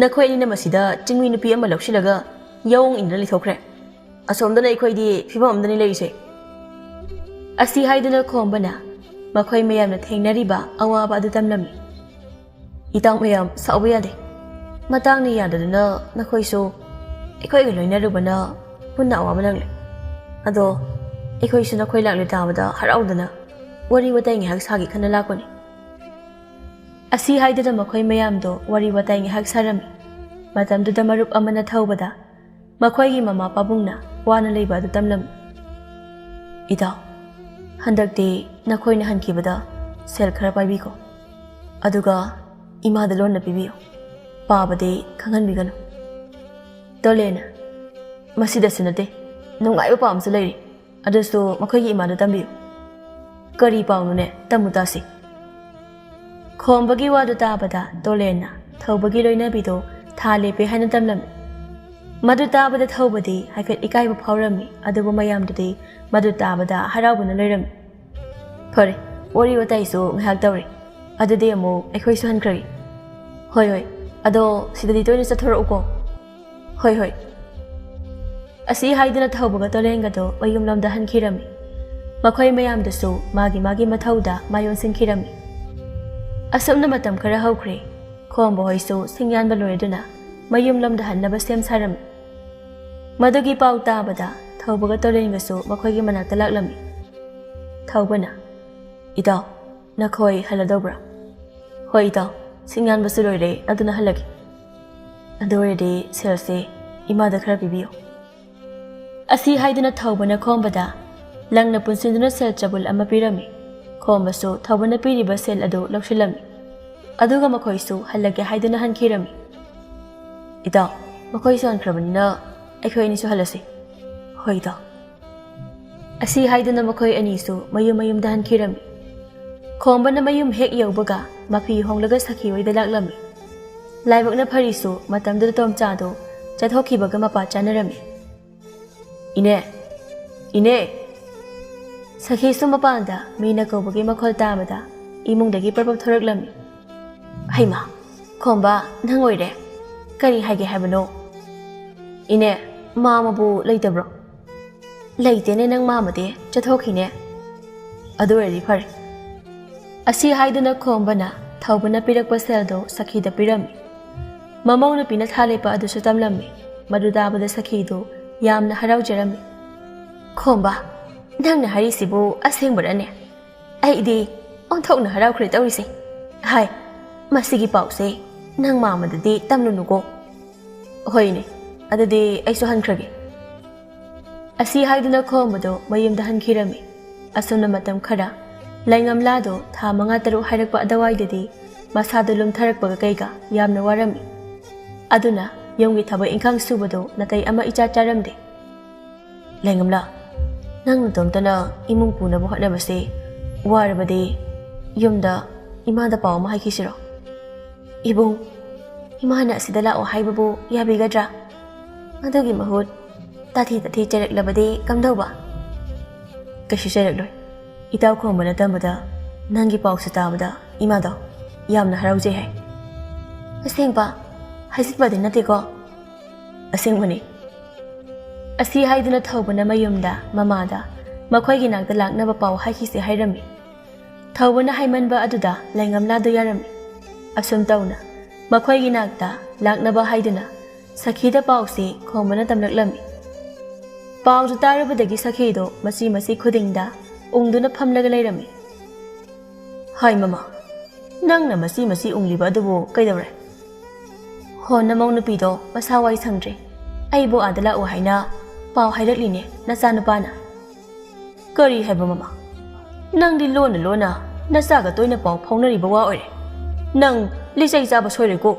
ꯅꯈꯣꯏ ꯑꯅꯤꯅ ꯃꯁꯤꯗ ꯆꯤꯡꯃꯤ ꯅꯨꯄꯤ ꯑꯃ ꯂꯧꯁꯤꯜꯂꯒ ꯌꯥꯑꯣꯡ ꯏꯟꯗꯨꯅ ꯂꯩꯊꯣꯛꯈ꯭ꯔꯦ꯫ ꯑꯁꯣꯝꯗꯅ ꯑꯩꯈꯣꯏꯗꯤ ꯐꯤꯕꯝ ꯑꯃꯗꯅꯤ ꯂꯩꯔꯤꯁꯦ"꯫ ꯑꯁꯤ ꯍꯥꯏꯗꯨꯅ ꯈꯣꯝꯕꯅ ꯃꯈꯣꯏ ꯃꯌꯥꯝꯅ ꯊꯦꯡꯅꯔꯤꯕ ꯑꯋꯥꯕ ꯑꯗꯨ ꯇꯝꯂꯝꯃꯤ꯫ "ꯏꯇꯥꯎ ꯃꯌꯥꯝ, ꯁꯥꯎꯕ ꯌꯥꯗꯦ꯫ ꯃꯇꯥꯡꯅ ꯌꯥꯗꯗꯨꯅ ꯅꯈꯣꯏꯁꯨ ꯑꯩꯈꯣꯏꯒ ꯂꯣꯏꯅꯔꯨꯕꯅ ꯄꯨꯟꯅ ꯑꯋꯥꯕ ꯅꯪꯂꯦ꯫ ꯑꯗꯣ ꯑꯩꯈꯣꯏꯁꯨ ꯅꯈꯣꯏ ꯂꯥꯛꯂꯦ ꯇꯥꯕꯗ ꯍꯔꯥꯎꯗꯅ ꯋꯥꯔꯤ ꯋꯥꯇꯥꯏ ꯉꯥꯏꯍꯥꯛ ꯁꯥꯒꯦ ꯈꯟꯅ ꯂꯥꯛꯄꯅꯤ"꯫ ꯑꯁꯤ ꯍꯥꯏꯗꯨꯅ ꯃꯈꯣꯏ ꯃꯌꯥꯝꯗꯣ ꯋꯥꯔꯤ ꯋꯥꯇꯥꯏ ꯉꯥꯏꯍꯥꯛ ꯁꯥꯔꯝꯃꯤ꯫ ꯃꯇꯝꯗꯨꯗ ꯃꯔꯨꯞ ꯑꯃꯅ ꯊꯧꯕꯗ ꯃꯈꯣꯏꯒꯤ ꯃꯃꯥ ꯄꯥꯕꯨꯡꯅ ꯋꯥꯅ ꯂꯩꯕ ꯑꯗꯨ ꯇꯝꯂꯝꯃꯤ꯫ "ꯏꯇꯥꯎ, ꯍꯟꯗꯛꯇꯤ ꯅꯈꯣꯏꯅ ꯍꯟꯈꯤꯕꯗ ꯁꯦꯜ ꯈꯔ ꯄꯥꯏꯕꯤꯈꯣ꯫ ꯑꯗꯨꯒ ꯏꯃꯥꯗ ꯂꯣꯟꯅ ꯄꯤꯕꯤꯌꯨ꯫ ꯄꯥꯕꯗꯤ ꯈꯪꯍꯟꯕꯤꯒꯅꯨ"꯫ ꯇꯣꯂꯦꯟꯅ, "ꯃꯁꯤꯗꯁꯨ ꯅꯠꯇꯦ, ꯅꯨꯡꯉꯥꯏꯕ ꯄꯥꯎ ꯑꯃꯁꯨ ꯂꯩꯔꯤ꯫ ꯑꯗꯨꯁꯨ ꯃꯈꯣꯏꯒꯤ ꯏꯃꯥꯗ ꯇꯝꯕꯤꯌꯨ"꯫ "ꯀꯔꯤ ꯄꯥꯎꯅꯣꯅꯦ? ꯇꯝꯃꯨ ꯇꯥꯁꯤ"꯫ ꯈꯣꯝꯕꯒꯤ ꯋꯥꯗꯨ ꯇꯥꯕꯗ ꯇꯣꯂꯦꯟꯅ ꯊꯧꯕꯒꯤ ꯂꯣꯏꯅꯕꯤꯗꯣ ꯊꯥ ꯂꯦꯞꯄꯦ ꯍꯥꯏꯅ ꯇꯝꯂꯝꯃꯤ꯫ ꯃꯗꯨ ꯇꯥꯕꯗ ꯊꯧꯕꯗꯤ ꯍꯥꯏꯐꯦꯠ ꯏꯀꯥꯏꯕ ꯐꯥꯎꯔꯝꯃꯤ, ꯑꯗꯨꯕꯨ ꯃꯌꯥꯝꯗꯨꯗꯤ ꯃꯗꯨ ꯇꯥꯕꯗ ꯍꯔꯥꯎꯕꯅ ꯂꯣꯏꯔꯝꯃꯤ꯫ "ꯐꯔꯦ, ꯋꯥꯔꯤ ꯋꯥꯇꯥꯏꯁꯨ ꯉꯥꯏꯍꯥꯛ ꯇꯧꯔꯦ, ꯑꯗꯨꯗꯤ ꯑꯃꯨꯛ ꯑꯩꯈꯣꯏꯁꯨ ꯍꯟꯈ꯭ꯔꯒꯦ"꯫ "ꯍꯣꯏ, ꯍꯣꯏ, ꯑꯗꯣ ꯁꯤꯗꯗꯤ ꯇꯣꯏꯅ ꯆꯠꯊꯣꯔꯛꯎꯀꯣ"꯫ "ꯍꯣꯏ, ꯍꯣꯏ"꯫ ꯑꯁꯤ ꯍꯥꯏꯗꯨꯅ ꯊꯧꯕꯒ ꯇꯣꯂꯦꯟꯒꯗꯣ ꯃꯌꯨꯝꯂꯣꯝꯗ ꯍꯟꯈꯤꯔꯝꯃꯤ꯫ ꯃꯈꯣꯏ ꯃꯌꯥꯝꯗꯨꯁꯨ ꯃꯥꯒꯤ ꯃꯥꯒꯤ ꯃꯊꯧꯗ ꯃꯥꯏ ꯑꯣꯟꯁꯤꯟꯈꯤꯔꯝꯃꯤ꯫ ꯑꯁꯨꯝꯅ ꯃꯇꯝ ꯈꯔ ꯍꯧꯈ꯭ꯔꯦ꯫ ꯈꯣꯝꯕ ꯍꯣꯏꯁꯨ ꯁꯤꯡꯌꯥꯟꯕ ꯂꯣꯏꯗꯨꯅ ꯃꯌꯨꯝꯂꯣꯝꯗ ꯍꯟꯅꯕ ꯁꯦꯝ ꯁꯥꯔꯝꯃꯤ꯫ ꯃꯗꯨꯒꯤ ꯄꯥꯎ ꯇꯥꯕꯗ ꯊꯧꯕꯒ ꯇꯣꯂꯦꯟꯒꯁꯨ ꯃꯈꯣꯏꯒꯤ ꯃꯅꯥꯛꯇ ꯂꯥꯛꯂꯝꯃꯤ꯫ ꯊꯧꯕꯅ, "ꯏꯇꯥꯎ, ꯅꯈꯣꯏ ꯍꯜꯂꯗꯧꯕ꯭ꯔꯥ?" "ꯍꯣꯏ ꯏꯇꯥꯎ, ꯁꯤꯡꯌꯥꯟꯕꯁꯨ ꯂꯣꯏꯔꯦ, ꯑꯗꯨꯅ ꯍꯜꯂꯒꯦ"꯫ "ꯑꯗꯨ ꯑꯣꯏꯔꯗꯤ ꯁꯦꯜꯁꯦ ꯏꯃꯥꯗ ꯈꯔ ꯄꯤꯕꯤꯌꯨ"꯫ ꯑꯁꯤ ꯍꯥꯏꯗꯨꯅ ꯊꯧꯕꯅ ꯈꯣꯝꯕꯗ ꯂꯪꯅ ꯄꯨꯟꯁꯤꯟꯗꯨꯅ ꯁꯦꯜ ꯆꯕꯨꯜ ꯑꯃ ꯄꯤꯔꯝꯃꯤ꯫ ꯈꯣꯝꯕꯁꯨ ꯊꯧꯕꯅ ꯄꯤꯔꯤꯕ ꯁꯦꯜ ꯑꯗꯨ ꯂꯧꯁꯤꯜꯂꯝꯃꯤ꯫ ꯑꯗꯨꯒ ꯃꯈꯣꯏꯁꯨ ꯍꯜꯂꯒꯦ ꯍꯥꯏꯗꯨꯅ ꯍꯟꯈꯤꯔꯝꯃꯤ꯫ "ꯏꯇꯥꯎ, ꯃꯈꯣꯏꯁꯨ ꯍꯟꯈ꯭ꯔꯕꯅꯤꯅ ꯑꯩꯈꯣꯏ ꯑꯅꯤꯁꯨ ꯍꯜꯂꯁꯤ"꯫ "ꯍꯣꯏ ꯏꯇꯥꯎ"꯫ ꯑꯁꯤ ꯍꯥꯏꯗꯨꯅ ꯃꯈꯣꯏ ꯑꯅꯤꯁꯨ ꯃꯌꯨꯝ ꯃꯌꯨꯝꯗ ꯍꯟꯈꯤꯔꯝꯃꯤ꯫ ꯈꯣꯝꯕꯅ ꯃꯌꯨꯝ ꯍꯦꯛ ꯌꯧꯕꯒ ꯃꯐꯤ ꯍꯣꯡꯂꯒ ꯁꯈꯤ ꯍꯣꯏꯗ ꯂꯥꯛꯂꯝꯃꯤ꯫ ꯂꯥꯏꯕꯛꯅ ꯐꯔꯤꯁꯨ ꯃꯇꯝꯗꯨꯗ ꯇꯣꯝꯆꯥꯗꯣ ꯆꯠꯊꯣꯛꯈꯤꯕꯒ ꯃꯄꯥ ꯆꯥꯅꯔꯝꯃꯤ꯫ ꯏꯅꯦ, ꯏꯅꯦ꯫ ꯁꯈꯤꯁꯨ ꯃꯄꯥꯟꯗ ꯃꯤꯅ ꯀꯧꯕꯒꯤ ꯃꯈꯣꯜ ꯇꯥꯕꯗ ꯏꯃꯨꯡꯗꯒꯤ ꯄ꯭ꯔꯞ ꯄ꯭ꯔꯞ ꯊꯣꯔꯛꯂꯝꯃꯤ꯫ "ꯍꯩꯃꯥ, ꯈꯣꯝꯕ, ꯅꯪ ꯑꯣꯏꯔꯦ꯫ ꯀꯔꯤ ꯍꯥꯏꯒꯦ ꯍꯥꯏꯕꯅꯣ?" "ꯏꯅꯦ, ꯃꯥꯃꯕꯨ ꯂꯩꯇꯕ꯭ꯔꯣ?" "ꯂꯩꯇꯦꯅꯦ, ꯅꯪ ꯃꯥꯃꯗꯤ ꯆꯠꯊꯣꯛꯈꯤꯅꯦ꯫" "ꯑꯗꯨ ꯑꯣꯏꯔꯗꯤ ꯐꯔꯦ꯫" ꯑꯁꯤ ꯍꯥꯏꯗꯨꯅ ꯈꯣꯝꯕꯅ ꯊꯧꯕꯅ ꯄꯤꯔꯛꯄ ꯁꯦꯜꯗꯣ ꯁꯈꯤꯗ ꯄꯤꯔꯝꯃꯤ꯫ ꯃꯃꯧ ꯅꯨꯄꯤꯅ ꯊꯥ ꯂꯦꯞꯄ ꯑꯗꯨꯁꯨ ꯇꯝꯂꯝꯃꯤ꯫ ꯃꯗꯨ ꯇꯥꯕꯗ ꯁꯈꯤꯗꯨ ꯌꯥꯝꯅ ꯍꯔꯥꯎꯖꯔꯝꯃꯤ꯫ "ꯈꯣꯝꯕ, ꯅꯪꯅ ꯍꯥꯏꯔꯤꯁꯤꯕꯨ ꯑꯁꯦꯡꯕꯔꯅꯦ? ꯑꯩꯗꯤ ꯑꯣꯟꯊꯣꯛꯅ ꯍꯔꯥꯎꯈ꯭ꯔꯦ ꯇꯧꯔꯤꯁꯦ꯫ ꯍꯥꯏ, ꯃꯁꯤꯒꯤ ꯄꯥꯎꯁꯦ ꯅꯪ ꯃꯥꯃꯗꯗꯤ ꯇꯝꯂꯨꯅꯨꯀꯣ꯫" "ꯍꯣꯏꯅꯦ, ꯑꯗꯨꯗꯤ ꯑꯩꯁꯨ ꯍꯟꯈ꯭ꯔꯒꯦ꯫" ꯑꯁꯤ ꯍꯥꯏꯗꯨꯅ ꯈꯣꯝꯕꯗꯣ ꯃꯌꯨꯝꯗ ꯍꯟꯈꯤꯔꯝꯃꯤ꯫ ꯑꯁꯨꯝꯅ ꯃꯇꯝ ꯈꯔ ꯂꯩꯉꯝꯂꯥꯗꯣ ꯊꯥ ꯃꯉꯥ ꯇꯔꯨꯛ ꯍꯥꯏꯔꯛꯄ ꯑꯗꯨꯋꯥꯏꯗꯗꯤ ꯃꯁꯥꯗꯣ ꯂꯨꯝꯊꯔꯛꯄꯒ ꯀꯩꯒ ꯌꯥꯝꯅ ꯋꯥꯔꯝꯃꯤ꯫ ꯑꯗꯨꯅ ꯌꯨꯝꯒꯤ ꯊꯕꯛ ꯏꯪꯈꯥꯡ ꯁꯨꯕꯗꯣ ꯅꯥꯇꯩ ꯑꯃ ꯏꯆꯥ ꯆꯥꯔꯝꯗꯦ꯫ "ꯂꯩꯉꯝꯂꯥ, ꯅꯪ ꯅꯇꯣꯝꯇꯅ ꯏꯃꯨꯡ ꯄꯨꯅꯕ ꯍꯣꯠꯅꯕꯁꯦ ꯋꯥꯔꯕꯗꯤ ꯌꯨꯝꯗ ꯏꯃꯥꯗ ꯄꯥꯎ ꯑꯃ ꯍꯥꯏꯈꯤꯁꯤꯔꯣ?" "ꯏꯕꯨꯡ, ꯏꯃꯥꯅ ꯑꯁꯤꯗ ꯂꯥꯛꯑꯣ ꯍꯥꯏꯕꯕꯨ ꯌꯥꯕꯤꯒꯗ꯭ꯔꯥ? ꯑꯗꯨꯒꯤ ꯃꯍꯨꯠ ꯇꯥꯊꯤ ꯇꯥꯊꯤ ꯆꯩꯔꯛꯂꯕꯗꯤ ꯀꯝꯗꯧꯕ?" "ꯀꯩꯁꯨ ꯆꯩꯔꯛꯂꯣꯏ꯫ ꯏꯇꯥꯎ ꯈꯣꯝꯕꯅ ꯇꯝꯕꯗ ꯅꯪꯒꯤ ꯄꯥꯎꯁꯦ ꯇꯥꯕꯗ ꯏꯃꯥꯗꯣ ꯌꯥꯝꯅ ꯍꯔꯥꯎꯖꯩ ꯍꯥꯏ꯫" "ꯑꯁꯦꯡꯕ? ꯍꯥꯏꯖꯤꯟꯕꯗꯤ ꯅꯠꯇꯦꯀꯣ?" "ꯑꯁꯦꯡꯕꯅꯤ꯫" ꯑꯁꯤ ꯍꯥꯏꯗꯨꯅ ꯊꯧꯕꯅ ꯃꯌꯨꯝꯗ ꯃꯃꯥꯗ ꯃꯈꯣꯏꯒꯤ ꯅꯥꯛꯇ ꯂꯥꯛꯅꯕ ꯄꯥꯎ ꯍꯥꯏꯈꯤꯁꯦ ꯍꯥꯏꯔꯝꯃꯤ꯫ ꯊꯧꯕꯅ ꯍꯥꯏꯃꯟꯕ ꯑꯗꯨꯗ ꯂꯩꯉꯝꯂꯥꯗꯣ ꯌꯥꯔꯝꯃꯤ꯫ ꯑꯁꯨꯝ ꯇꯧꯅ ꯃꯈꯣꯏꯒꯤ ꯅꯥꯛꯇ ꯂꯥꯛꯅꯕ ꯍꯥꯏꯗꯨꯅ ꯁꯈꯤꯗ ꯄꯥꯎꯁꯤ ꯈꯣꯝꯕꯅ ꯇꯝꯂꯛꯂꯝꯃꯤ꯫ ꯄꯥꯎꯗꯨ ꯇꯥꯔꯨꯕꯗꯒꯤ ꯁꯈꯤꯗꯣ ꯃꯆꯤ ꯃꯆꯤ ꯈꯨꯗꯤꯡꯗ ꯎꯪꯗꯨꯅ ꯐꯝꯂꯒ ꯂꯩꯔꯝꯃꯤ꯫ "ꯍꯥꯏ ꯃꯃꯥ, ꯅꯪꯅ ꯃꯆꯤ ꯃꯆꯤ ꯎꯪꯂꯤꯕ ꯑꯗꯨꯕꯨ ꯀꯩꯗꯧꯔꯦ?" "ꯍꯣ, ꯅꯃꯧ ꯅꯨꯄꯤꯗꯣ ꯃꯁꯥ ꯋꯥꯏ ꯁꯪꯗ꯭ꯔꯦ, ꯑꯩꯕꯨ ꯑꯥꯗ ꯂꯥꯛꯎ ꯍꯥꯏꯅ ꯄꯥꯎ ꯍꯥꯏꯔꯛꯂꯤꯅꯦ ꯅꯆꯥꯅꯨꯄꯥꯅ꯫" "ꯀꯔꯤ ꯍꯥꯏꯕ ꯃꯃꯥ? ꯅꯪꯗꯤ ꯂꯣꯟꯅ ꯂꯣꯟꯅ ꯅꯆꯥꯒ ꯇꯣꯏꯅ ꯄꯥꯎ ꯐꯥꯎꯅꯔꯤꯕ ꯋꯥ ꯑꯣꯏꯔꯦ꯫ ꯅꯪ ꯂꯤꯆꯩ ꯆꯥꯕ ꯁꯣꯏꯔꯣꯏꯀꯣ꯫"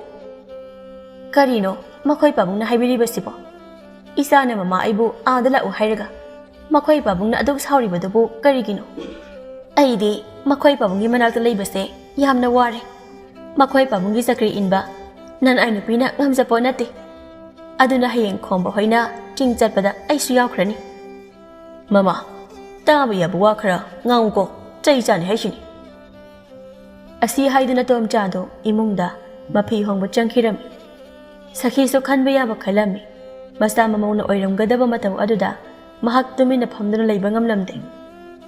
"ꯀꯔꯤꯅꯣ ꯃꯈꯣꯏ ꯄꯥꯕꯨꯡꯅ ꯍꯥꯏꯕꯤꯔꯤꯕꯁꯤꯕꯣ? ꯏꯆꯥꯅ ꯃꯃꯥ ꯑꯩꯕꯨ ꯑꯥꯗ ꯂꯥꯛꯎ ꯍꯥꯏꯔꯒ ꯃꯈꯣꯏ ꯄꯥꯕꯨꯡꯅ ꯑꯗꯨꯛ ꯁꯥꯎꯔꯤꯕꯗꯨꯕꯨ ꯀꯔꯤꯒꯤꯅꯣ? ꯑꯩꯗꯤ ꯃꯈꯣꯏ ꯄꯥꯕꯨꯡꯒꯤ ꯃꯅꯥꯛꯇ ꯂꯩꯕꯁꯦ ꯌꯥꯝꯅ ꯋꯥꯔꯦ꯫ ꯃꯈꯣꯏ ꯄꯥꯕꯨꯡꯒꯤ ꯆꯀ꯭ꯔꯤ ꯏꯟꯕ ꯅꯅꯥꯏ ꯅꯨꯄꯤꯅ ꯉꯝꯖꯄꯣꯠ ꯅꯠꯇꯦ꯫" ꯑꯗꯨꯅ ꯍꯌꯦꯡ ꯈꯣꯝꯕ ꯍꯣꯏꯅ ꯆꯤꯡ ꯆꯠꯄꯗ ꯑꯩꯁꯨ ꯌꯥꯎꯈ꯭ꯔꯅꯤ꯫ ꯃꯃꯥ, ꯇꯥꯕ ꯌꯥꯕ ꯋꯥ ꯈꯔ ꯉꯥꯡꯉꯨꯀꯣ, ꯆꯩ ꯆꯥꯅꯤ ꯍꯥꯏꯁꯤꯅꯤ꯫ ꯑꯁꯤ ꯍꯥꯏꯗꯨꯅ ꯇꯣꯝꯆꯥꯗꯣ ꯏꯃꯨꯡꯗ ꯃꯐꯤ ꯍꯣꯡꯕ ꯆꯪꯈꯤꯔꯝꯃꯤ꯫ ꯁꯈꯤꯁꯨ ꯈꯟꯕ ꯌꯥꯕ ꯈꯜꯂꯝꯃꯤ꯫ ꯃꯆꯥ ꯃꯃꯧꯅ ꯑꯣꯏꯔꯝꯒꯗꯕ ꯃꯇꯧ ꯑꯗꯨꯗ ꯃꯍꯥꯛ ꯇꯨꯃꯤꯟꯅ ꯐꯝꯗꯨꯅ ꯂꯩꯕ ꯉꯝꯂꯝꯗꯦ꯫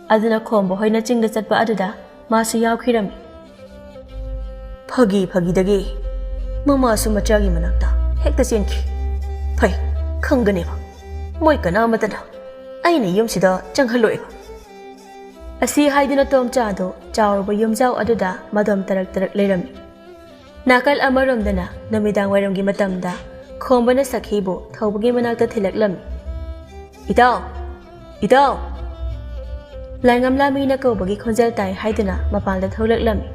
ꯑꯗꯨꯅ ꯈꯣꯝꯕ ꯍꯣꯏꯅ ꯆꯤꯡꯗ ꯆꯠꯄ ꯑꯗꯨꯗ ꯃꯥꯁꯨ ꯌꯥꯎꯈꯤꯔꯝꯃꯤ꯫ ꯐꯥꯒꯤ ꯐꯥꯒꯤꯗꯒꯤ ꯃꯃꯥꯁꯨ ꯃꯆꯥꯒꯤ ꯃꯅꯥꯛꯇ ꯍꯦꯛꯇ ꯆꯦꯟꯈꯤ꯫ ꯐꯩ, ꯈꯪꯒꯅꯦꯕ꯫ ꯃꯣꯏ ꯀꯅꯥꯃꯠꯇꯅ ꯑꯩꯅ ꯌꯨꯝꯁꯤꯗ ꯆꯪꯍꯜꯂꯣꯏꯕ꯫ ꯑꯁꯤ ꯍꯥꯏꯗꯨꯅ ꯇꯣꯝꯆꯥꯗꯣ ꯆꯥꯎꯔꯕ ꯌꯨꯝꯖꯥꯎ ꯑꯗꯨꯗ ꯃꯗꯣꯝ ꯇꯔꯛ ꯇꯔꯛ ꯂꯩꯔꯝꯃꯤ꯫ ꯅꯥꯀꯜ ꯑꯃꯔꯣꯝꯗꯅ ꯅꯨꯃꯤꯗꯥꯡ ꯋꯥꯏꯔꯝꯒꯤ ꯃꯇꯝꯗ ꯈꯣꯝꯕꯅ ꯁꯈꯤꯕꯨ ꯊꯧꯕꯒꯤ ꯃꯅꯥꯛꯇ ꯊꯤꯜꯂꯛꯂꯝꯃꯤ꯫ "ꯏꯇꯥꯎ! ꯏꯇꯥꯎ!" ꯂꯥꯏꯉꯝꯂꯥ ꯃꯤꯅ ꯀꯧꯕꯒꯤ ꯈꯣꯟꯖꯦꯜ ꯇꯥꯏ ꯍꯥꯏꯗꯨꯅ ꯃꯄꯥꯟꯗ ꯊꯣꯛꯂꯛꯂꯝꯃꯤ꯫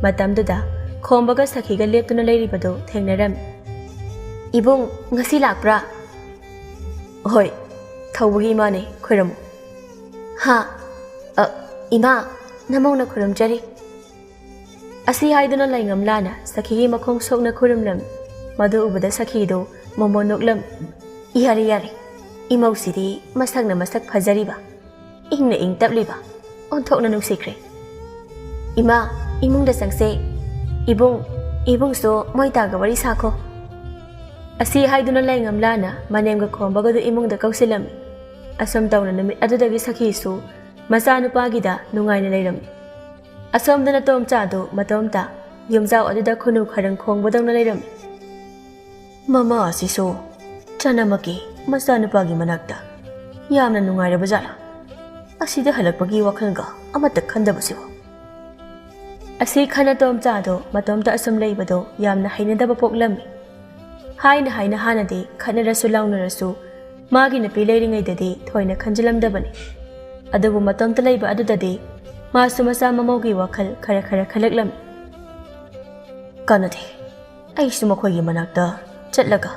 ꯃꯇꯝꯗꯨꯗ ꯈꯣꯝꯕꯒ ꯁꯈꯤꯒ ꯂꯦꯞꯇꯨꯅ ꯂꯩꯔꯤꯕꯗꯨ ꯊꯦꯡꯅꯔꯝꯃꯤ꯫ "ꯏꯕꯨꯡ, ꯉꯁꯤ ꯂꯥꯛꯄ꯭ꯔꯥ?" "ꯍꯣꯏ, ꯊꯧꯕꯒꯤ ꯏꯃꯥꯅꯦ, ꯈꯣꯏꯔꯝꯃꯨ꯫" "ꯍꯥ? ꯑ, ꯏꯃꯥ, ꯅꯃꯧꯅ ꯈꯨꯔꯨꯝꯖꯔꯤ꯫" ꯑꯁꯤ ꯍꯥꯏꯗꯨꯅ ꯂꯥꯏꯉꯝꯂꯥꯅ ꯁꯈꯤꯒꯤ ꯃꯈꯣꯡ ꯁꯣꯛꯅ ꯈꯨꯔꯨꯝꯂꯝꯃꯤ꯫ ꯃꯗꯨ ꯎꯕꯗ ꯁꯈꯤꯗꯨ ꯃꯣꯃꯣꯟ ꯅꯣꯛꯂꯝꯃꯤ꯫ "ꯌꯥꯔꯦ, ꯌꯥꯔꯦ, ꯏꯃꯧꯁꯤꯗꯤ ꯃꯁꯛꯅ ꯃꯁꯛ ꯐꯖꯔꯤꯕ, ꯏꯪꯅ ꯏꯪ ꯇꯞꯂꯤꯕ, ꯑꯣꯟꯊꯣꯛꯅ ꯅꯨꯡꯁꯤꯈ꯭ꯔꯦ꯫ ꯏꯃꯥ, ꯏꯃꯨꯡꯗ ꯆꯪꯁꯦ꯫ ꯏꯕꯨꯡ, ꯏꯕꯨꯡꯁꯨ ꯃꯣꯏ ꯇꯥꯒ ꯋꯥꯔꯤ ꯁꯥꯈꯣ꯫" ꯑꯁꯤ ꯍꯥꯏꯗꯨꯅ ꯂꯥꯏꯉꯝꯂꯥꯅ ꯃꯅꯦꯝꯒ ꯈꯣꯝꯕꯒꯗꯨ ꯏꯃꯨꯡꯗ ꯀꯧꯁꯤꯜꯂꯝꯃꯤ꯫ ꯑꯁꯨꯝ ꯇꯧꯅ ꯅꯨꯃꯤꯠ ꯑꯗꯨꯗꯒꯤ ꯁꯈꯤꯁꯨ ꯃꯆꯥꯅꯨꯄꯥꯒꯤꯗ ꯅꯨꯡꯉꯥꯏꯅ ꯂꯩꯔꯝꯃꯤ꯫ ꯑꯁꯣꯝꯗꯅ ꯇꯣꯝꯆꯥꯗꯨ ꯃꯇꯣꯝꯇ ꯌꯨꯝꯖꯥꯎ ꯑꯗꯨꯗ ꯈꯨꯅꯨ ꯈꯔꯪ ꯈꯣꯡꯕꯗꯧꯅ ꯂꯩꯔꯝꯃꯤ꯫ "ꯃꯃꯥ ꯑꯁꯤꯁꯨ ꯆꯅꯃꯛꯀꯤ ꯃꯆꯥꯅꯨꯄꯥꯒꯤ ꯃꯅꯥꯛꯇ ꯌꯥꯝꯅ ꯅꯨꯡꯉꯥꯏꯔꯕ ꯖꯥꯠꯂꯥ? ꯑꯁꯤꯗ ꯍꯜꯂꯛꯄꯒꯤ ꯋꯥꯈꯜꯒ ꯑꯃꯠꯇ ꯈꯟꯗꯕꯁꯤꯕꯨ?" ꯑꯁꯤ ꯈꯟꯅ ꯇꯣꯝꯆꯥꯗꯣ ꯃꯇꯣꯝꯇ ꯑꯁꯨꯝ ꯂꯩꯕꯗꯣ ꯌꯥꯝꯅ ꯍꯩꯅꯗꯕ ꯄꯣꯛꯂꯝꯃꯤ꯫ ꯍꯥꯏꯅ ꯍꯥꯏꯅ ꯍꯥꯟꯅꯗꯤ ꯈꯠꯅꯔꯁꯨ ꯂꯥꯎꯅꯔꯁꯨ ꯃꯥꯒꯤ ꯅꯨꯄꯤ ꯂꯩꯔꯤꯉꯩꯗꯗꯤ ꯊꯣꯏꯅ ꯈꯟꯖꯤꯜꯂꯝꯗꯕꯅꯤ꯫ ꯑꯗꯨꯕꯨ ꯃꯇꯣꯝꯇ ꯂꯩꯕ ꯑꯗꯨꯗꯗꯤ ꯃꯥꯁꯨ ꯃꯆꯥ ꯃꯃꯧꯒꯤ ꯋꯥꯈꯜ ꯈꯔ ꯈꯔ ꯈꯜꯂꯛꯂꯝꯃꯤ꯫ "ꯀꯥꯟꯅꯗꯦ, ꯑꯩꯁꯨ ꯃꯈꯣꯏꯒꯤ ꯃꯅꯥꯛꯇ ꯆꯠꯂꯒ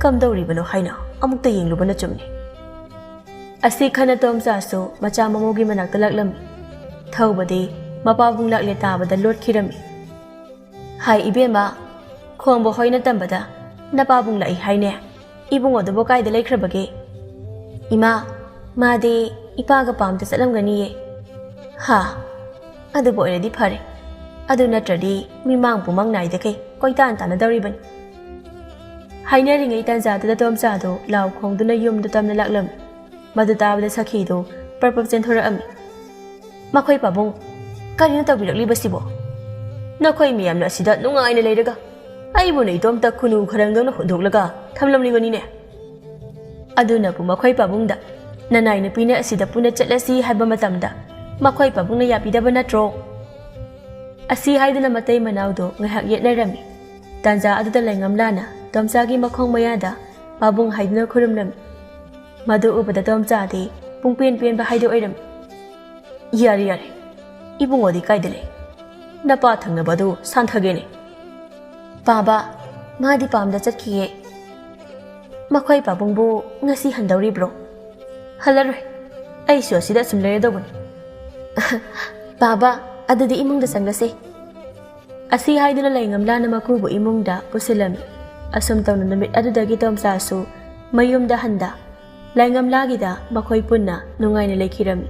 ꯀꯝꯗꯧꯔꯤꯕꯅꯣ ꯍꯥꯏꯅ ꯑꯃꯨꯛꯇ ꯌꯦꯡꯂꯨꯕꯅ ꯆꯨꯝꯅꯤ꯫" ꯑꯁꯤ ꯈꯟꯅ ꯇꯣꯝꯆꯥꯁꯨ ꯃꯆꯥ ꯃꯃꯧꯒꯤ ꯃꯅꯥꯛꯇ ꯂꯥꯛꯂꯝꯃꯤ꯫ ꯊꯧꯕꯗꯤ ꯃꯄꯥꯕꯨꯡ ꯂꯥꯛꯂꯦ ꯇꯥꯕꯗ ꯂꯣꯠꯈꯤꯔꯝꯃꯤ꯫ "ꯍꯥꯏ ꯏꯕꯦꯝꯃ, ꯈꯣꯝꯕ ꯍꯣꯏꯅ ꯇꯝꯕꯗ "ꯅꯄꯥꯕꯨꯡ ꯂꯥꯛꯏ ꯍꯥꯏꯅꯦ? ꯏꯕꯨꯡꯉꯣꯗꯨꯕꯨ ꯀꯥꯏꯗ ꯂꯩꯈ꯭ꯔꯕꯒꯦ?" "ꯏꯃꯥ, ꯃꯥꯗꯤ ꯏꯄꯥꯒ ꯄꯥꯝꯗ ꯆꯠꯂꯝꯒꯅꯤꯌꯦ"꯫ "ꯍꯥ, ꯑꯗꯨꯕꯨ ꯑꯣꯏꯔꯗꯤ ꯐꯔꯦ꯫ ꯑꯗꯨ ꯅꯠꯇ꯭ꯔꯗꯤ ꯃꯤꯃꯥꯡ ꯄꯨꯃꯥꯡ ꯅꯥꯏꯗꯈꯩ ꯀꯣꯏꯇꯥꯟ ꯇꯥꯟꯅꯗꯧꯔꯤꯕꯅꯤ"꯫ ꯍꯥꯏꯅꯔꯤꯉꯩ ꯇꯥꯟꯖꯥꯗꯨꯗ ꯇꯣꯝꯆꯥꯗꯣ ꯂꯥꯎ ꯈꯣꯡꯗꯨꯅ ꯌꯨꯝꯗ ꯇꯝꯅ ꯂꯥꯛꯂꯝꯃꯤ꯫ ꯃꯗꯨ ꯇꯥꯕꯗ ꯁꯈꯤꯗꯣ ꯄꯔꯞ ꯄꯔꯞ ꯆꯦꯟꯊꯣꯔꯛꯑꯝꯃꯤ꯫ "ꯃꯈꯣꯏ ꯄꯥꯕꯨꯡ, ꯀꯔꯤꯅꯣ ꯇꯧꯕꯤꯔꯛꯂꯤꯕꯁꯤꯕꯣ? ꯅꯈꯣꯏ ꯃꯤꯌꯥꯝꯅ ꯑꯁꯤꯗ ꯅꯨꯡꯉꯥꯏꯅ ꯂꯩꯔꯒ ꯑꯩꯕꯨꯅ ꯏꯇꯣꯝꯇ ꯈꯨꯅꯨ ꯈꯔꯪꯗꯧꯅ ꯍꯨꯟꯗꯣꯛꯂꯒ ꯊꯝꯂꯝꯂꯤꯕꯅꯤꯅꯦ꯫ ꯑꯗꯨꯅꯕꯨ ꯃꯈꯣꯏ ꯄꯥꯕꯨꯡꯗ ꯅꯅꯥꯏ ꯅꯨꯄꯤꯅ ꯑꯁꯤꯗ ꯄꯨꯟꯅ ꯆꯠꯂꯁꯤ ꯍꯥꯏꯕ ꯃꯇꯝꯗ ꯃꯈꯣꯏ ꯄꯥꯕꯨꯡꯅ ꯌꯥꯕꯤꯗꯕ ꯅꯠꯇ꯭ꯔꯣ?" ꯑꯁꯤ ꯍꯥꯏꯗꯨꯅ ꯃꯇꯩ ꯃꯅꯥꯎꯗꯣ ꯉꯥꯏꯍꯥꯛ ꯌꯦꯠꯅꯔꯝꯃꯤ꯫ ꯇꯥꯟꯖꯥ ꯑꯗꯨꯗ ꯂꯩꯉꯝꯂꯥꯅ ꯇꯣꯝꯆꯥꯒꯤ ꯃꯈꯣꯡ ꯃꯌꯥꯗ ꯄꯥꯕꯨꯡ ꯍꯥꯏꯗꯨꯅ ꯈꯨꯔꯨꯝꯂꯝꯃꯤ꯫ ꯃꯗꯨ ꯎꯕꯗ ꯇꯣꯝꯆꯥꯗꯤ ꯄꯨꯡꯄꯦꯟ ꯄꯦꯟꯕ ꯍꯥꯏꯗꯣ ꯑꯣꯏꯔꯝꯃꯤ꯫ "ꯌꯥꯔꯦ, ꯌꯥꯔꯦ꯫ ꯏꯕꯨꯡꯉꯣꯗꯤ ꯀꯥꯏꯗ ꯂꯩ? ꯅꯄꯥ ꯊꯪꯅꯕꯗꯨ ꯁꯥꯟꯊꯒꯦꯅꯦ꯫" "ꯄꯥꯕ, ꯃꯥꯗꯤ ꯄꯥꯝꯗ ꯆꯠꯈꯤꯌꯦ꯫" "ꯃꯈꯣꯏ ꯄꯥꯕꯨꯡꯕꯨ ꯉꯁꯤ ꯍꯟꯗꯧꯔꯤꯕ꯭ꯔꯣ?" "ꯍꯜꯂꯔꯣꯏ꯫ ꯑꯩꯁꯨ ꯑꯁꯤꯗ ꯑꯁꯨꯝ ꯂꯩꯔꯗꯧꯕꯅꯤ꯫" "ꯄꯥꯕ, ꯑꯗꯨꯗꯤ ꯏꯃꯨꯡꯗ ꯆꯪꯂꯁꯦ꯫" ꯑꯁꯤ ꯍꯥꯏꯗꯨꯅ ꯂꯩꯉꯝꯂꯥꯅ ꯃꯀꯨꯕꯨ ꯏꯃꯨꯡꯗ ꯄꯨꯁꯤꯜꯂꯝꯃꯤ꯫ ꯑꯁꯨꯝ ꯇꯧꯅ ꯅꯨꯃꯤꯠ ꯑꯗꯨꯗꯒꯤ ꯇꯣꯝꯆꯥꯁꯨ ꯃꯌꯨꯝꯗ ꯍꯟꯗ꯫ ꯂꯩꯉꯝꯂꯥꯒꯤꯗ ꯃꯈꯣꯏ ꯄꯨꯟꯅ ꯅꯨꯡꯉꯥꯏꯅ ꯂꯩꯈꯤꯔꯝꯃꯤ꯫